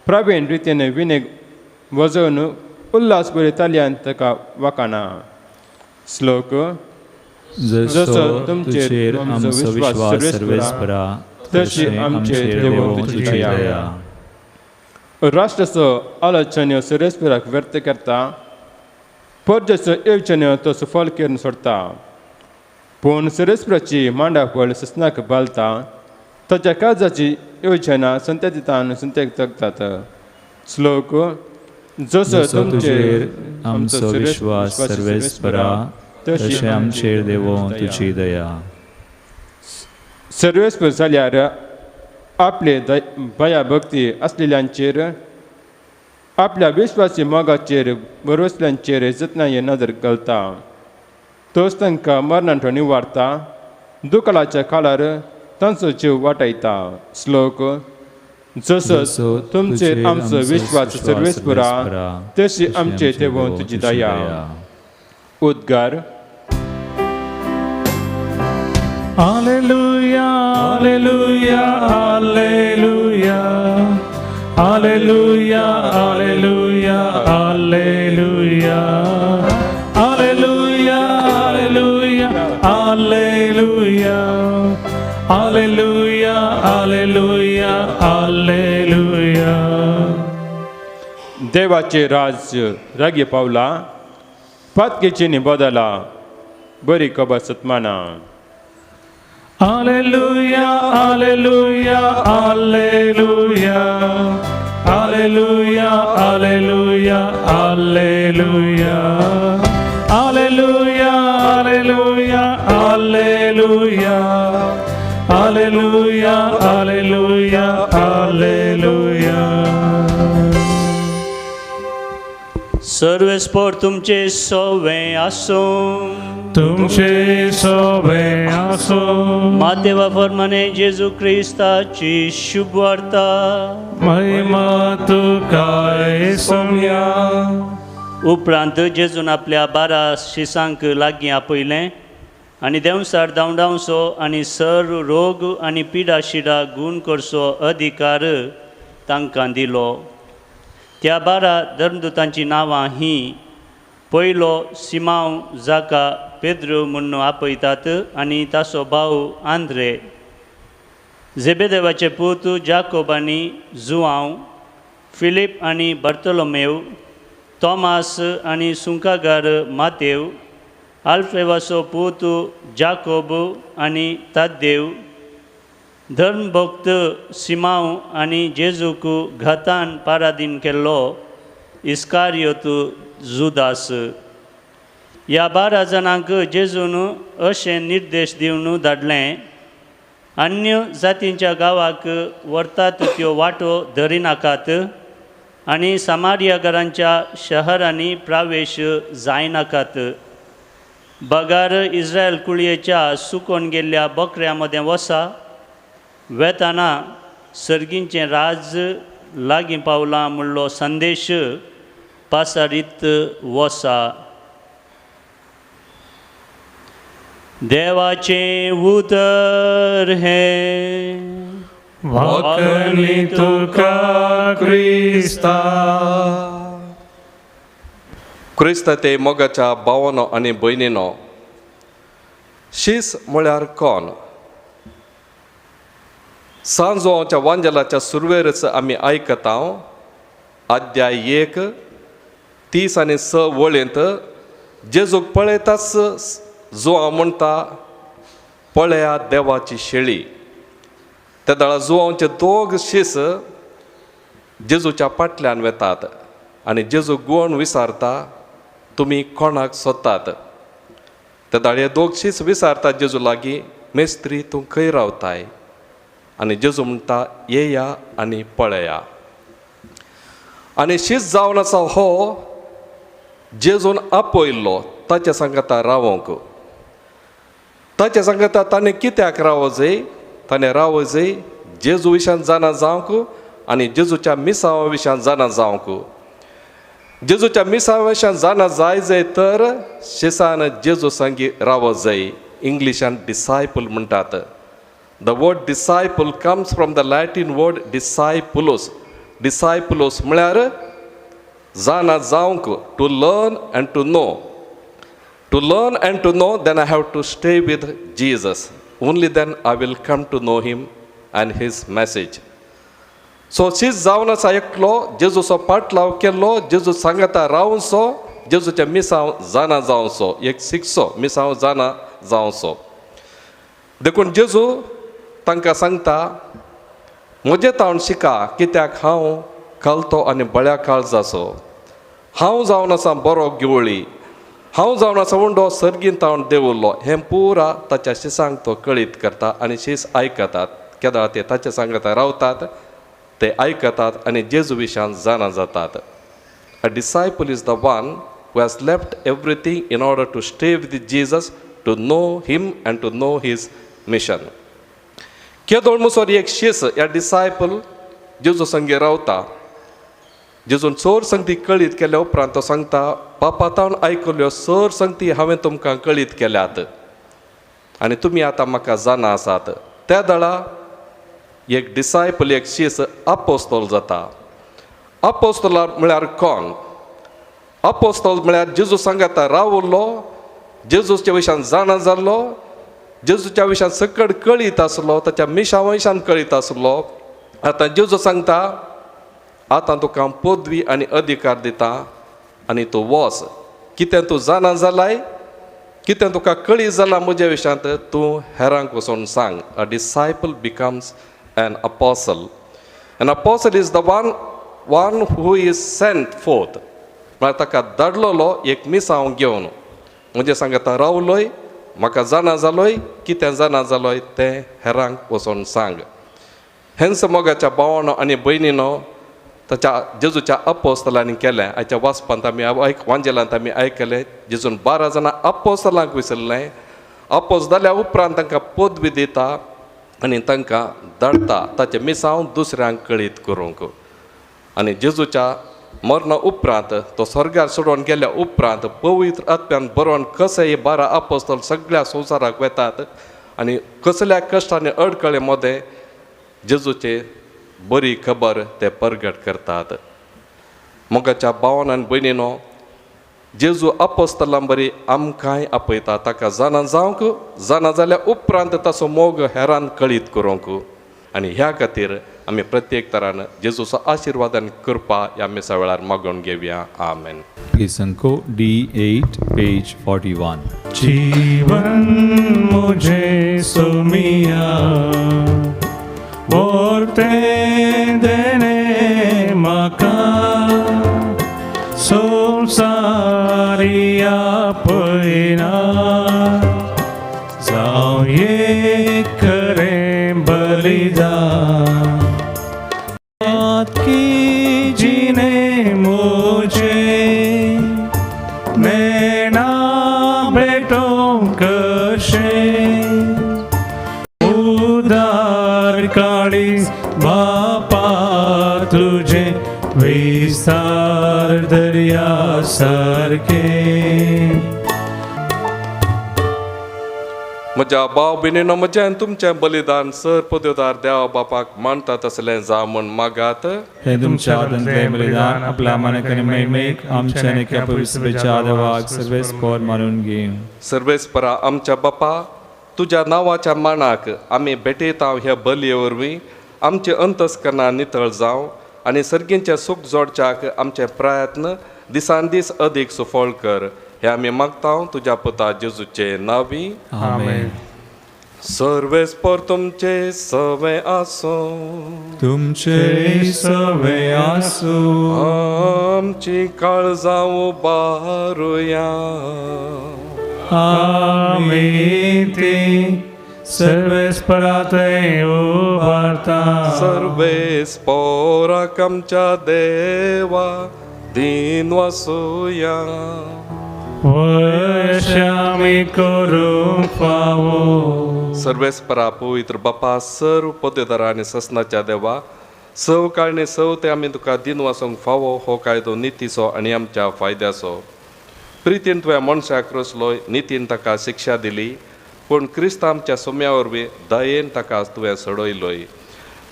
Speaker 4: प्रवीण रितीन विनेक वजोवन उल्हास बरी तालयान ताका वाकाना. श्लोक.
Speaker 1: जसो तुमचेर आमचो विश्वास सर्वेस्परा तशी आमचेर देवून तुजी दया.
Speaker 4: राष्ट्राचो आलोचन्यो सर्वेस्पराक व्यर्थ करता, परजेचो येवजण्यो तो सफल करून सोडता. पूण सर्वेस्पराची मांडावळ ससनाक बालता, ताच्या काळजाची योजना संत्यादितान संत्याक जगतात. श्लोक. जसो
Speaker 1: तुजेर आमचो विश्वास सर्वेस्परा तशें आमचेर देवून तुजी दया.
Speaker 4: सर्वेस्पर जाल्यार आपले भयाभक्ती आसलेल्यांचेर, आपल्या विश्वासी मोगाचेर भरवसल्यांचेर जतनाये नदर घालता. तोच तांकां मरणांत निवारता, दुकाळाच्या काळार तांचो जीव वाटायता. श्लोक. जसो तुमचेर आमचो विश्वास सर्वेस्परा तशी आमचेर देवून तुजी दया. उद्गार.
Speaker 2: Alleluia, alleluia, alleluia, alleluia, alleluia, alleluia, alleluia.
Speaker 4: देवाचे राज्य रागी पावला पातकेची बदला बरी खबर सतमाना.
Speaker 2: Alleluia, Alleluia, Alleluia, Alleluia, Alleluia, Alleluia, Alleluia, Alleluia, Alleluia, Alleluia, Alleluia, Alleluia.
Speaker 5: सर्वेस्पोर तुमचे सोवे आसूं.
Speaker 2: तुमचे सोबे आसो.
Speaker 5: मातेवा फर्माने जेजू क्रिस्ताची शुभवार्ता.
Speaker 2: महिमा तुका सोम्या.
Speaker 5: उपरांत जेजून आपल्या 12 शिसांक लागीं आपयलें आनी देंवसार धांवडावचो आनी सर रोग आनी पिडा शिडा गूण करचो अधिकार तांकां दिलो. त्या 12 धर्मदूतांचीं नांवां हीं: पयलो सिमांव जाका पेद्रू म्हूण आपयतात आनी ताचो भाव आंद्रे, जेबेदेवाचे पूत जाकोब आनी जुआंव, फिलीप आनी बर्तलोमेव, तॉमास आनी सुंकागार मातेव, आल्फ्रेवाचो पूत जाकोब आनी ताद्देव, धर्मभक्त सिमांव आनी जेजूक घातान पारादीन केल्लो इस्कारियोत जुदास. ह्या 12 जाणांक जेजून अशें निर्देश दिवन धाडलें, अन्य जातींच्या गांवाक व्हरतात त्यो वाटो धरिनाकात आनी सामारिया घरांच्या शहरांनी प्रवेश जायनाकात, बगार इस्रायल कुळयेच्या सुकोन गेल्ल्या बकऱ्यां मदें वसा. वेताना सर्गींचें राज लागीं पावलां म्हणलो संदेश पासारीत वसा. देवाचें उतर हें.
Speaker 2: वाकणी तुका क्रिस्ता.
Speaker 3: क्रिस्त ते मोगाच्या भावानो आनी भयणीनो, शीस म्हळ्यार कोण? सांजवाच्या वांजेलाच्या सुरवेरच आमी आयकता अध्याय 1 30 आनी 6 वळींत जेजूक पळयताच जुआंव म्हणटा, पळया देवाची शेळी. त्या दळा जुआंवचे दोग शीस जेजूच्या फाटल्यान वेतात आनी जेजू गोवन विचारता, तुमी कोणाक सोदतात? त्या दाळ हे दोग शीस विचारतात जेजू लागीं, मेस्त्री तूं खंय रावताय? आनी जेजू म्हणटा, येया आनी पळया. आनी शीस जावन आसा हो जेजून आपयल्लो ताच्या सांगाता रावोंक. ताच्या सांगाता ताणें कित्याक रावो जाय? ताणें रावो जाय जेजू विशयान जाणा जावंक आनी जेजूच्या मिसांवा विशयान जाणा जावंक. जेजूच्या मिसांवा विशयान जाणा जाय जाय तर शिसान जेजू संगी रावो जाय. इंग्लिशान डिसायपल म्हणटात. The word disciple comes from the Latin word discipulus. Discipulus म्हळ्यार जाणा जावंक, to learn and to know. To learn and to know, then I have to stay with Jesus. Only then I will come to know him and his message. So शीस जावन आसा एकलो जेजूचो पाटलाव केल्लो, जेजू सांगाता रावनसो, जेजूच्या मिसांव जाणा जावचो, एक शिकचो मिसांव जाणा जावचो. देखून जेजू तांकां सांगता, म्हजें तावन शिका, कित्याक हांव खालतो आनी बळ्या काळजाचो. हांव जावन आसा बरो गिवळी, हांव जावन आसा उंडो सर्गीन तावन देवुल्लो. हें पुरा ताच्या शिसांक तो कळीत करता आनी शीस आयकतात. केदां ते ताच्या सांगता रावतात, ते आयकतात आनी जेजू विशयान जाणा जातात. A disciple is the one who has left everything in order to stay with Jesus, to know him and to know his mission. केदोळ मुसोर एक शीस ह्या डिसायपल जेजू संगी रावता. जेजून चड संगती कळीत केल्या उपरांत तो सांगता, बापा तावन आयकल्यो सर संगती हांवें तुमकां कळीत केल्यात आनी तुमी आतां म्हाका जाणा आसात. त्या दळा एक डिसायपल, एक शीस आपोस्तोल जाता. आपोस्तोल म्हळ्यार कोण? आपोस्तोल म्हळ्यार जेजू सांगाता रावल्लो, जेजूच्या विशयान जाणा जाल्लो, जेजूच्या विशयान सकट कळीत आसलो, ताच्या मिशा वंशान कळीत आसलो. आतां जेजू सांगता, आतां तुका पदवी आनी अधिकार दिता आनी तूं वच, कितें तूं जाणा जालाय, कितें तुका कळी जालां म्हज्या विशयांत तूं हेरांक वचून सांग. A disciple becomes an apostle. An apostle is the one who is sent forth. म्हळ्यार ताका धाडलेलो एक मिसांव घेवन म्हणजे सांगता रावलोय, म्हाका जाणा जालोय, कितें जाणा जालोय तें हेरांक वचून सांग. हेंच मोगाच्या भावानो आनी भयणीनो ताच्या जेजूच्या अपोस्तलांनी केलें. आयच्या वाचपांत आमी वांजेलांत आमी आयकलें जेजून 12 जाणां अपोस्तलांक विसरलें. अपोज जाल्या उपरांत तांकां पदवी दिता आनी तांकां धाडटा ताचें मिसांव दुसऱ्यांक कळीत करूंक. आनी जेजूच्या मरणा उपरांत तो स्वर्गार सोडून गेल्या उपरांत पवित्र आत्म्यान बरोवन कशें हे 12 अपोस्तल सगळ्या संवसाराक वेतात आनी कसल्या कश्ट आनी अडकळे मदें जेजूचे बरी खबर ते परगट करतात. मोगाच्या भावान आनी भयणीनो, जेजू अपोस्तलां बरी आमकांय आपयता ताका जाणा जावंक, जाणा जाल्या उपरांत ताचो मोग हेरान कळीत करूंक. आनी ह्या खातीर आमी प्रत्येक तरान जेजूचो आशिर्वाद आनी कृपा ह्या मिसा वेळार मागून घेवया. आमेन.
Speaker 1: गीत D8 page 41.
Speaker 2: जीवन मुझे सुमिया बोलते देने मका संसारिया पयना जावं एक खरें बलिदान की जीने मुझे नैना बेटों कशे उदार काळी बापा तुझे विस्तार दर्या सारखे.
Speaker 3: म्हज्या भाव भयणीनो, म्हजें आनी तुमचें बलिदान सर पदवदार देवा बापाक मानता तसलें जावं म्हूण मागात.
Speaker 1: हे तुमच्या हातांतलें बलिदान आपल्या मानक आनी महिमेक आमच्या आनी ह्या पवित्र सभेच्या देवाक सर्वेस्पर मानून घेवं.
Speaker 3: सर्वेस्परा आमच्या बापा, तुज्या नांवाच्या मानाक आमी भेटयता ह्या बलये वरवीं आमचें अंतस्करणां नितळ जावं आनी सर्गींचें सूख जोडच्याक आमचे प्रयत्न दिसान दीस अदीक सुफळ कर. हे आमी मागता तुज्या पुता जेजूचे नांवी.
Speaker 1: आमेन.
Speaker 3: सर्वेस्पर तुमचे सवे आसूं.
Speaker 1: तुमचे सवे आसूं.
Speaker 3: आमची काळजां उबारुया.
Speaker 2: आमी ती सर्वेस्परा थंय उबारता.
Speaker 3: सर्वेस्पराक आमच्या देवा दीन वासुया.
Speaker 2: वशामी करूंक फावो.
Speaker 3: सर्वेस्परा पवित्र बापा, सर्व पदवेदारा आनी ससनाच्या देवा, सव काळणी सव ते आमी तुका दिन वासूंक फावो हो कायदो नितीचो आनी आमच्या फायद्याचो. प्रितीन तुवें मनशाक रचलो, नितीन ताका शिक्षा दिली, पूण क्रिस्त आमच्या सोम्या वरवीं दयेन ताका तुवें सोडयलोय.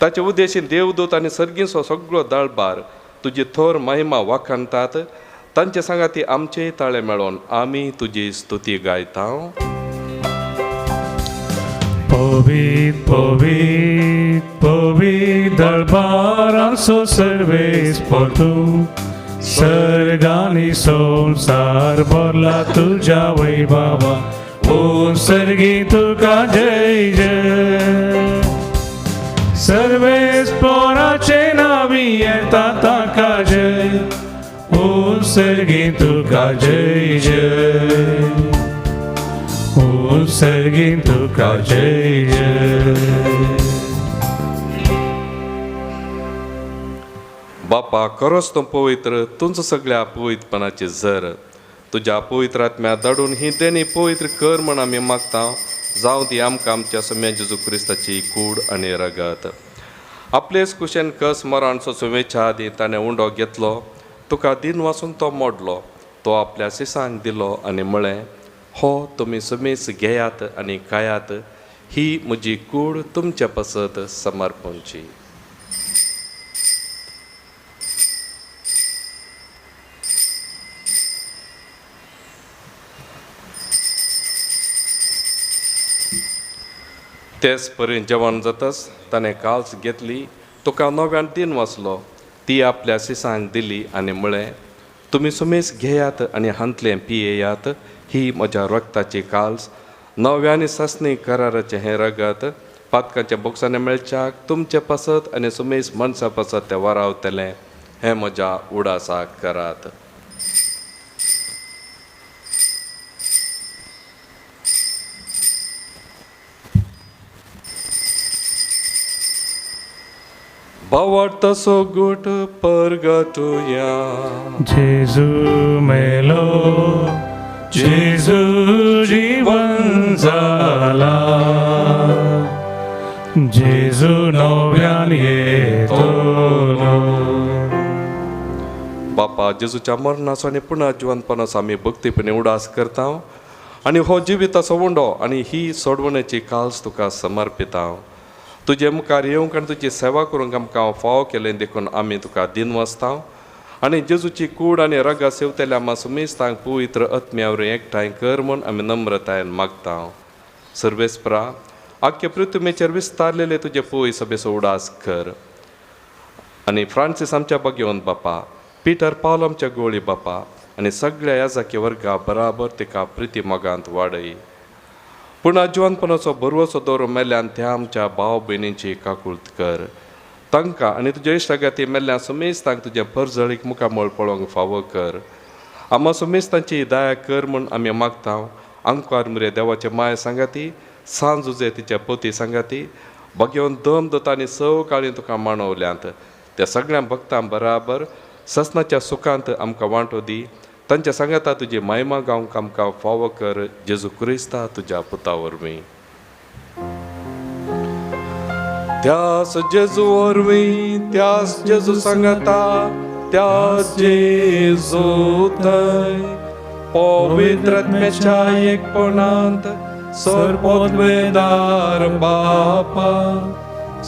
Speaker 3: ताचे उद्देशीन देवदूत आनी सर्गींचो सगळो दळबार तुजी थोर महिमा वाखाणतात. तांचे सांगाती आमचेय ताळे मेळोन आमी तुजी स्तुती गायता.
Speaker 2: पवित्र पवित्र पवित्र दरबाराचो सर्वेस्पर तूं, सर्गांनी संवसार भरला तुज्या वैभवा, ओ सर्गी तुका जय जय. सर्वेस्पराचे नांवी येता ताका जय, ओ सर्गी तुका जय जय, ओ सर्गी तुका जय जय.
Speaker 3: बापा, खरोच तूं पवित्र, तुमचो सगळ्या पवित्रपणाची झर. तुज्या पवित्र आत्म्या धाडून ही देणी पवित्र कर म्हण आमी मागता. जावं ती आमकां आमच्या सम्या जेजू क्रिस्ताची कूड आनी रगत. आपलेच कुशेन कस मरण सोंसुवेच्या आदीं ताणें उंडो घेतलो, तुका दिन वासून तो मोडलो, तो आपल्या शिसांक दिलो आनी म्हळें, हो तुमी सुमेस घेयात आनी खायात, ही म्हजी कूड तुमचे पासत समर्पणची. तेच परी जेवण जातच ताणें काल्स घेतली, तुका नव्यान दिन वाचलो, ती आपल्या शिसांक दिली आनी म्हळें, तुमी सुमेस घेयात आनी हांतलें पियेयात, ही म्हज्या रक्ताची काल्स, नव्या आनी सासणी कराराचें हें रगत पातकांच्या बोक्सांनी मेळच्याक तुमचे पासत आनी सुमेस मनशां पासत तें वारावतलें, हें म्हज्या उडासाक करात. भावार्थाचो गोट परगटुया.
Speaker 2: जेजू मेलो, जेजू जीवन जाला, जेजू नव्यान येतलो.
Speaker 3: बापा, जेजूच्या मरणाचो आनी पुनः जिवनपणाचो आमी भक्तीपणे उडास करता आनी हो जिविताचो उंडो आनी ही सोडवण्याची काल्स तुका समर्पिता. तुजे मुखार येवंक आनी तुजी सेवा करूंक आमकां फावो केलें देखून आमी तुका दिनवासता आनी जेजूची कूड आनी रगा सेवतल्या आमा सुमेस्तांक पवित्र आत्म्या वरवीं एकठांय कर म्हूण आमी नम्रतायेन मागता. सर्वेस्परा, आख्खे पृथ्वीचेर विस्तारलेले तुजे पवित्र सभेचो उडास कर आनी फ्रांसीस आमच्या बगेवन बापा, पिटर पावल आमच्या गोळी बापा आनी सगळ्या याजाकी वर्गा बराबर तिका प्रिती मोगांत वाडय. पूण आजिवनपणाचो भरवसो दवरून मेल्ल्यान त्या आमच्या भाव भयणींची काकूळत कर. तांकां आनी तुज्या इश्टागती मेल्ल्या सुमेस्तांक तुजें परजळीक मुखामळ पळोवंक फावो कर. आमा सुमेस्तांची दया कर म्हूण आमी मागता. आंकवार मुरे देवाचे माय सांगाती, सांज उजे तिच्या पोती सांगाती, बगेवन दम दता आनी सव काळी तुका मानवल्यांत त्या सगळ्या भक्तां बराबर ससनाच्या सुखांत आमकां वांटो दी. तांच्या सांगाता तुजी महिमा गावंक आमकां फावो कर, जेजू क्रिस्ता तुज्या पुता वरवीं. त्यास जेजू वरवीं, त्यास जेजू सांगाता, त्यास जेजू थंय पवित्र आत्म्याच्या एकपणांत सर्वोत्वेदार बापा,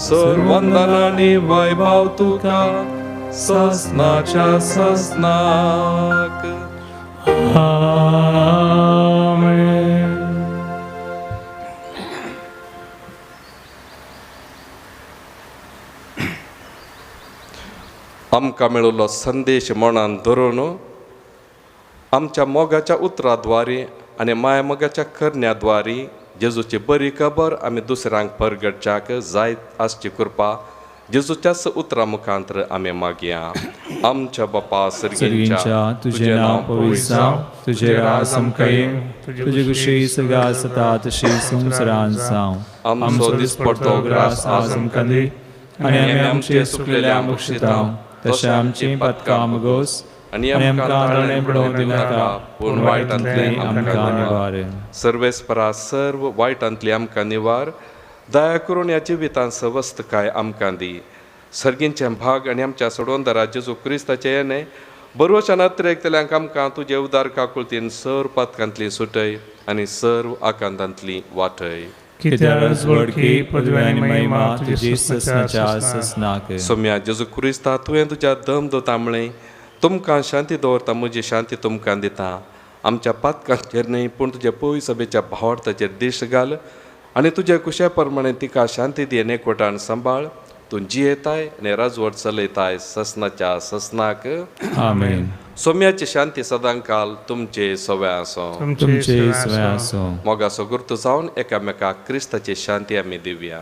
Speaker 3: सर्वंदन आनी वैभव तुका ससनाच्या ससनाक.
Speaker 2: आमेन.
Speaker 3: आमकां मेळिल्लो संदेश मनान धरून आमच्या मोगाच्या उतराद्वारे आनी माया मोगाच्या करण्याद्वारे जेजूची बरी खबर आमी दुसऱ्यांक परगटच्याक जायत आसची कृपा जेजूच्याच उतरा मुखांतर आमी मागया. आमच्या बापा सर्गींच्या,
Speaker 1: तुझे नांव पवित्र जावं, तुझे राज आमकां येवं, तुजी खुशी सगळ्या आसता तशी संवसारांत जावं.
Speaker 3: आमचो दिसपडतो ग्रास
Speaker 1: आज आमकां दी आनी आमी आमचे सुकलेल्या बक्षिता तशें आमचीं पातकां मगोस
Speaker 3: आनी
Speaker 1: आनी आमकां ताळणे पडोवंक दिनाका, पूण वायटांतलें आमकां निवार.
Speaker 3: सर्वेस्परा, सर्व वायटांतली आमकां निवार. दया करून ह्या जिवितांत सवस्तकाय आमकां दी. सर्गींचें भाग आनी आमच्या सोडवणदारा जेजू क्रिस्ताचें येणें बरोवच्या नात्रेकतल्यांक आमकां तुजे उदार काकुळतीन सर्व पातकांतली सुटय आनी सर्व आकांतांतली वाटय.
Speaker 2: कित्याक वळखी पदवी आनी महिमा तुजी ससनाच्या ससनाक.
Speaker 3: सोम्या जेजू क्रिस्ता, तुवें तुज्या दम दवरता म्हळें, तुमकां शांती दवरता, म्हजी शांती तुमकां दिता. आमच्या पातकांचेर न्हय पूण तुज्या पवित्र सभेच्या भावार्थाचेर दिश्ट घाल आनी तुज्या कुशा प्रमाणे तिका शांती दी आनी एकवटान सांबाळ. तूं जियेताय आनी राजवट चलयताय ससनाच्या ससनाक.
Speaker 1: आमेन.
Speaker 3: सोम्याची शांती सदांकाल तुमचे सव्या आसूं.
Speaker 1: तुमचे सव्या आसूं.
Speaker 3: मोगाचो गुर्त जावन एकामेकाक क्रिस्ताची शांती आमी दिवया.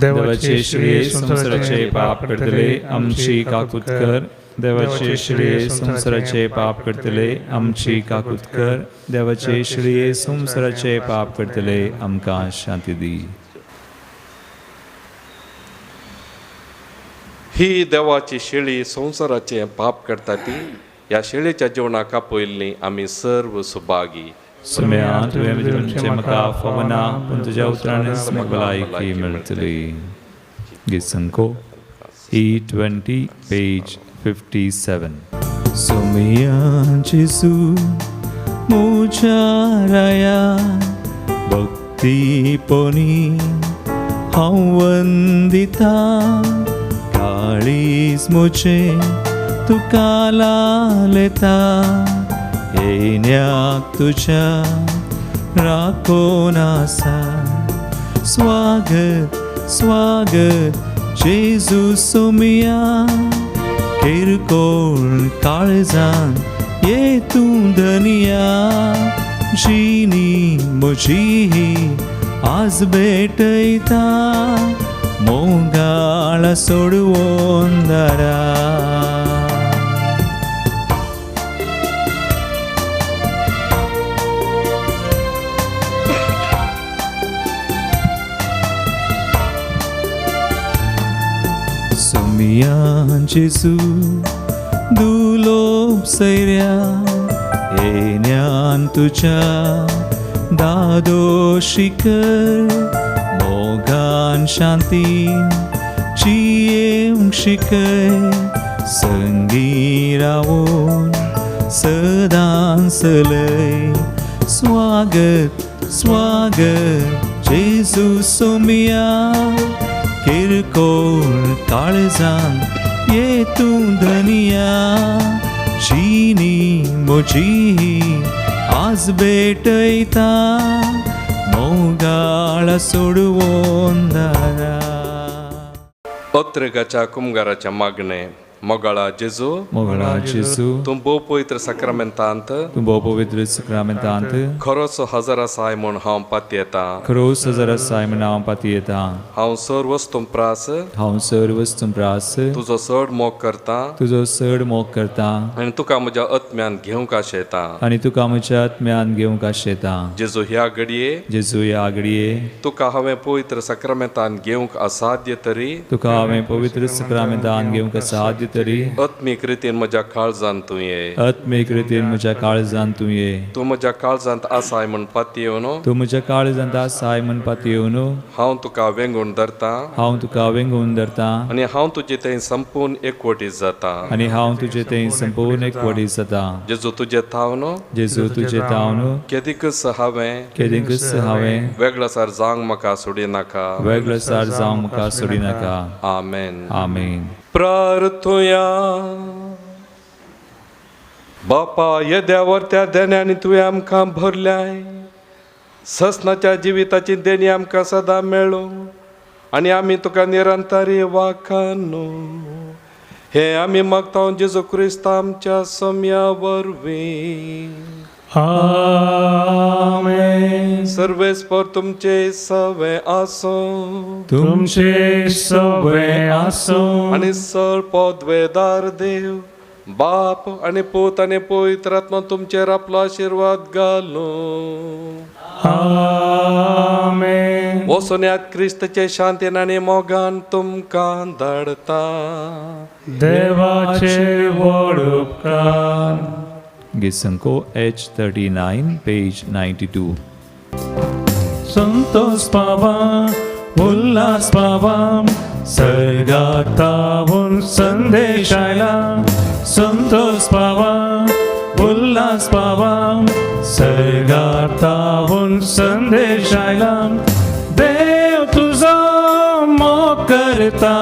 Speaker 1: देवाचे श्री संवसाराचे पाप करतले आमची काकूत कर. देवाचे श्री संवसाराचे पाप करतले आमची काकूत कर. देवाचे श्री संवसाराचे पाप करतले आमकां शांती दी.
Speaker 3: ही देवाची शेळी संवसाराचे पाप करता ती ह्या शेळीच्या जेवणाक आपयल्ली आमी सर्व सुभागी.
Speaker 1: सोम्या, तुवें म्हणचें म्हाका फावना, पूण तुज्या उतरानच म्हाका भलायकी मेळटली. गीत संको E20 page 57. Soumya जेजू म्हज्या राया, भक्तीपणी हांव वंदिता, काळीज म्हजें तुका लालता, येण्याक तुज्या राखून आसा. स्वागत स्वागत जेजू सोमिया किरकोळ काळजान ये तूं धनिया जिनी म्हजी आज भेटयता मोगाळ सोडवून दारा. सोमिया जेजू दुलोब सैऱ्या येण्यान तुज्या दादोशी कर मोगान शांतीन जियेवंक शिकय संगी रावून सदां चलय. स्वागत स्वागत जेजू सोमिया किरकोळ काळजान ये तूं धनिया जिनी म्हजी आज भेटयता मोगाळ सोडवून दारा.
Speaker 3: अत्रेगाच्या कुमगाराच्या मागणें. मोगाळा जेजू,
Speaker 1: मोगाळा जेजू,
Speaker 3: तूं भोव पवित्र साक्रामेंतांत,
Speaker 1: तूं भोव पवित्र साक्रामेंतांत
Speaker 3: खरोच हजर आसाय म्हूण हांव पातयेतां,
Speaker 1: खरोच हजर आसाय म्हूण हांव पातयेतां.
Speaker 3: हांव सर वस्तूं प्रास,
Speaker 1: हांव सर वस्तूं प्रास
Speaker 3: तुजो चड मोग करतां,
Speaker 1: तुजो चड मोग करतां
Speaker 3: आनी तुका म्हज्या आत्म्यान घेवंक आशेतां,
Speaker 1: आनी तुका म्हज्या आत्म्यान घेवंक आशेतां.
Speaker 3: जेजू ह्या घडये,
Speaker 1: जेजू ह्या घडये
Speaker 3: तुका हांवें पवित्र साक्रामेंतान घेवंक असाध्य तरी,
Speaker 1: तुका हांवें पवित्र साक्रामेंतान घेवंक असाध्य तरी
Speaker 3: आत्मीक रितीन म्हज्या काळजांत तूं ये,
Speaker 1: आत्मीक रितीन म्हज्या काळजांत तूं ये.
Speaker 3: तूं म्हज्या काळजांत आसाय म्हूण पातयेवन,
Speaker 1: तूं म्हज्या काळजांत आसाय म्हूण पातयेवन
Speaker 3: हांव तुका वेंगून धरतां,
Speaker 1: हांव तुका वेंगून धरतां
Speaker 3: आनी हांव तुजे थंय संपूर्ण एकवटीत जाता,
Speaker 1: आनी हांव तुजे थंय संपूर्ण एकवटीत जाता.
Speaker 3: जेजू तुजे थावन,
Speaker 1: जेजू तुजे थावन
Speaker 3: केदीकच हांवें,
Speaker 1: केदीकच हांवें
Speaker 3: वेगळसार जावंक म्हाका सोडिनाका,
Speaker 1: वेगळसार जावंक म्हाका सोडिनाका.
Speaker 3: आमेन.
Speaker 1: आमेन.
Speaker 3: प्रार्थुया. बापा, येद्यावर त्या देण्यांनी तुवें आमकां भरल्याय, ससनाच्या जिविताची देणी आमकां सदां मेळूं आनी आमी तुका निरंतरी वाखानू. हे आमी मागता जेजू क्रिस्त आमच्या सम्या वरवीं.
Speaker 2: आमेन.
Speaker 3: सर्वेस्पर तुमचे सवे आसूं,
Speaker 2: तुमचे सवे आसूं.
Speaker 3: आनी सर पदवेदार देव बाप आनी पूत आनी पवित्र आत्मा तुमचेर आपलो आशिर्वाद घालूं.
Speaker 2: आमेन.
Speaker 3: वसोन्यात क्रिस्तचे शांतीन आनी मोगान तुमकां धाडता.
Speaker 2: देवाचे व्हड उपकार.
Speaker 1: Gisanko H39 page 92.
Speaker 2: Santosh पावा, उल्हास पावा, सर्गातावून संदेश आयला. संतोष पावा, उल्हास पावा, सर्गातावून संदेश आयला. देव तुजो मोग करता,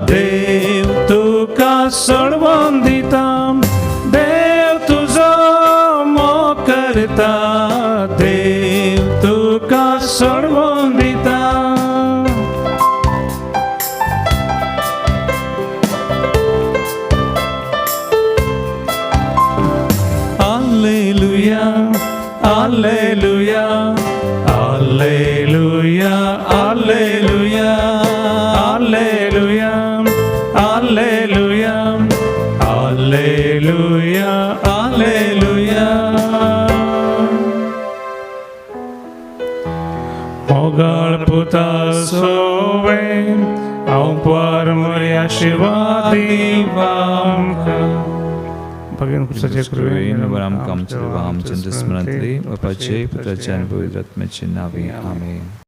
Speaker 2: देव तुका सोडवून दिता, देव तुजो मोग करता, देव तुका सोडवून दिता. Alleluia, alleluia, alleluia, alleluia, alleluia, alleluia, alleluia, alleluia. मोगाळ पुता सोवे हांव परमरी आशिर्वाद दिवा आमकां. भगवान कृपाचे
Speaker 1: कृपेन आमकां आमच्या स्मरणांतली बापाचे पुत्राचे आनी पवित्र आत्म्याचे नांवे. आमेन.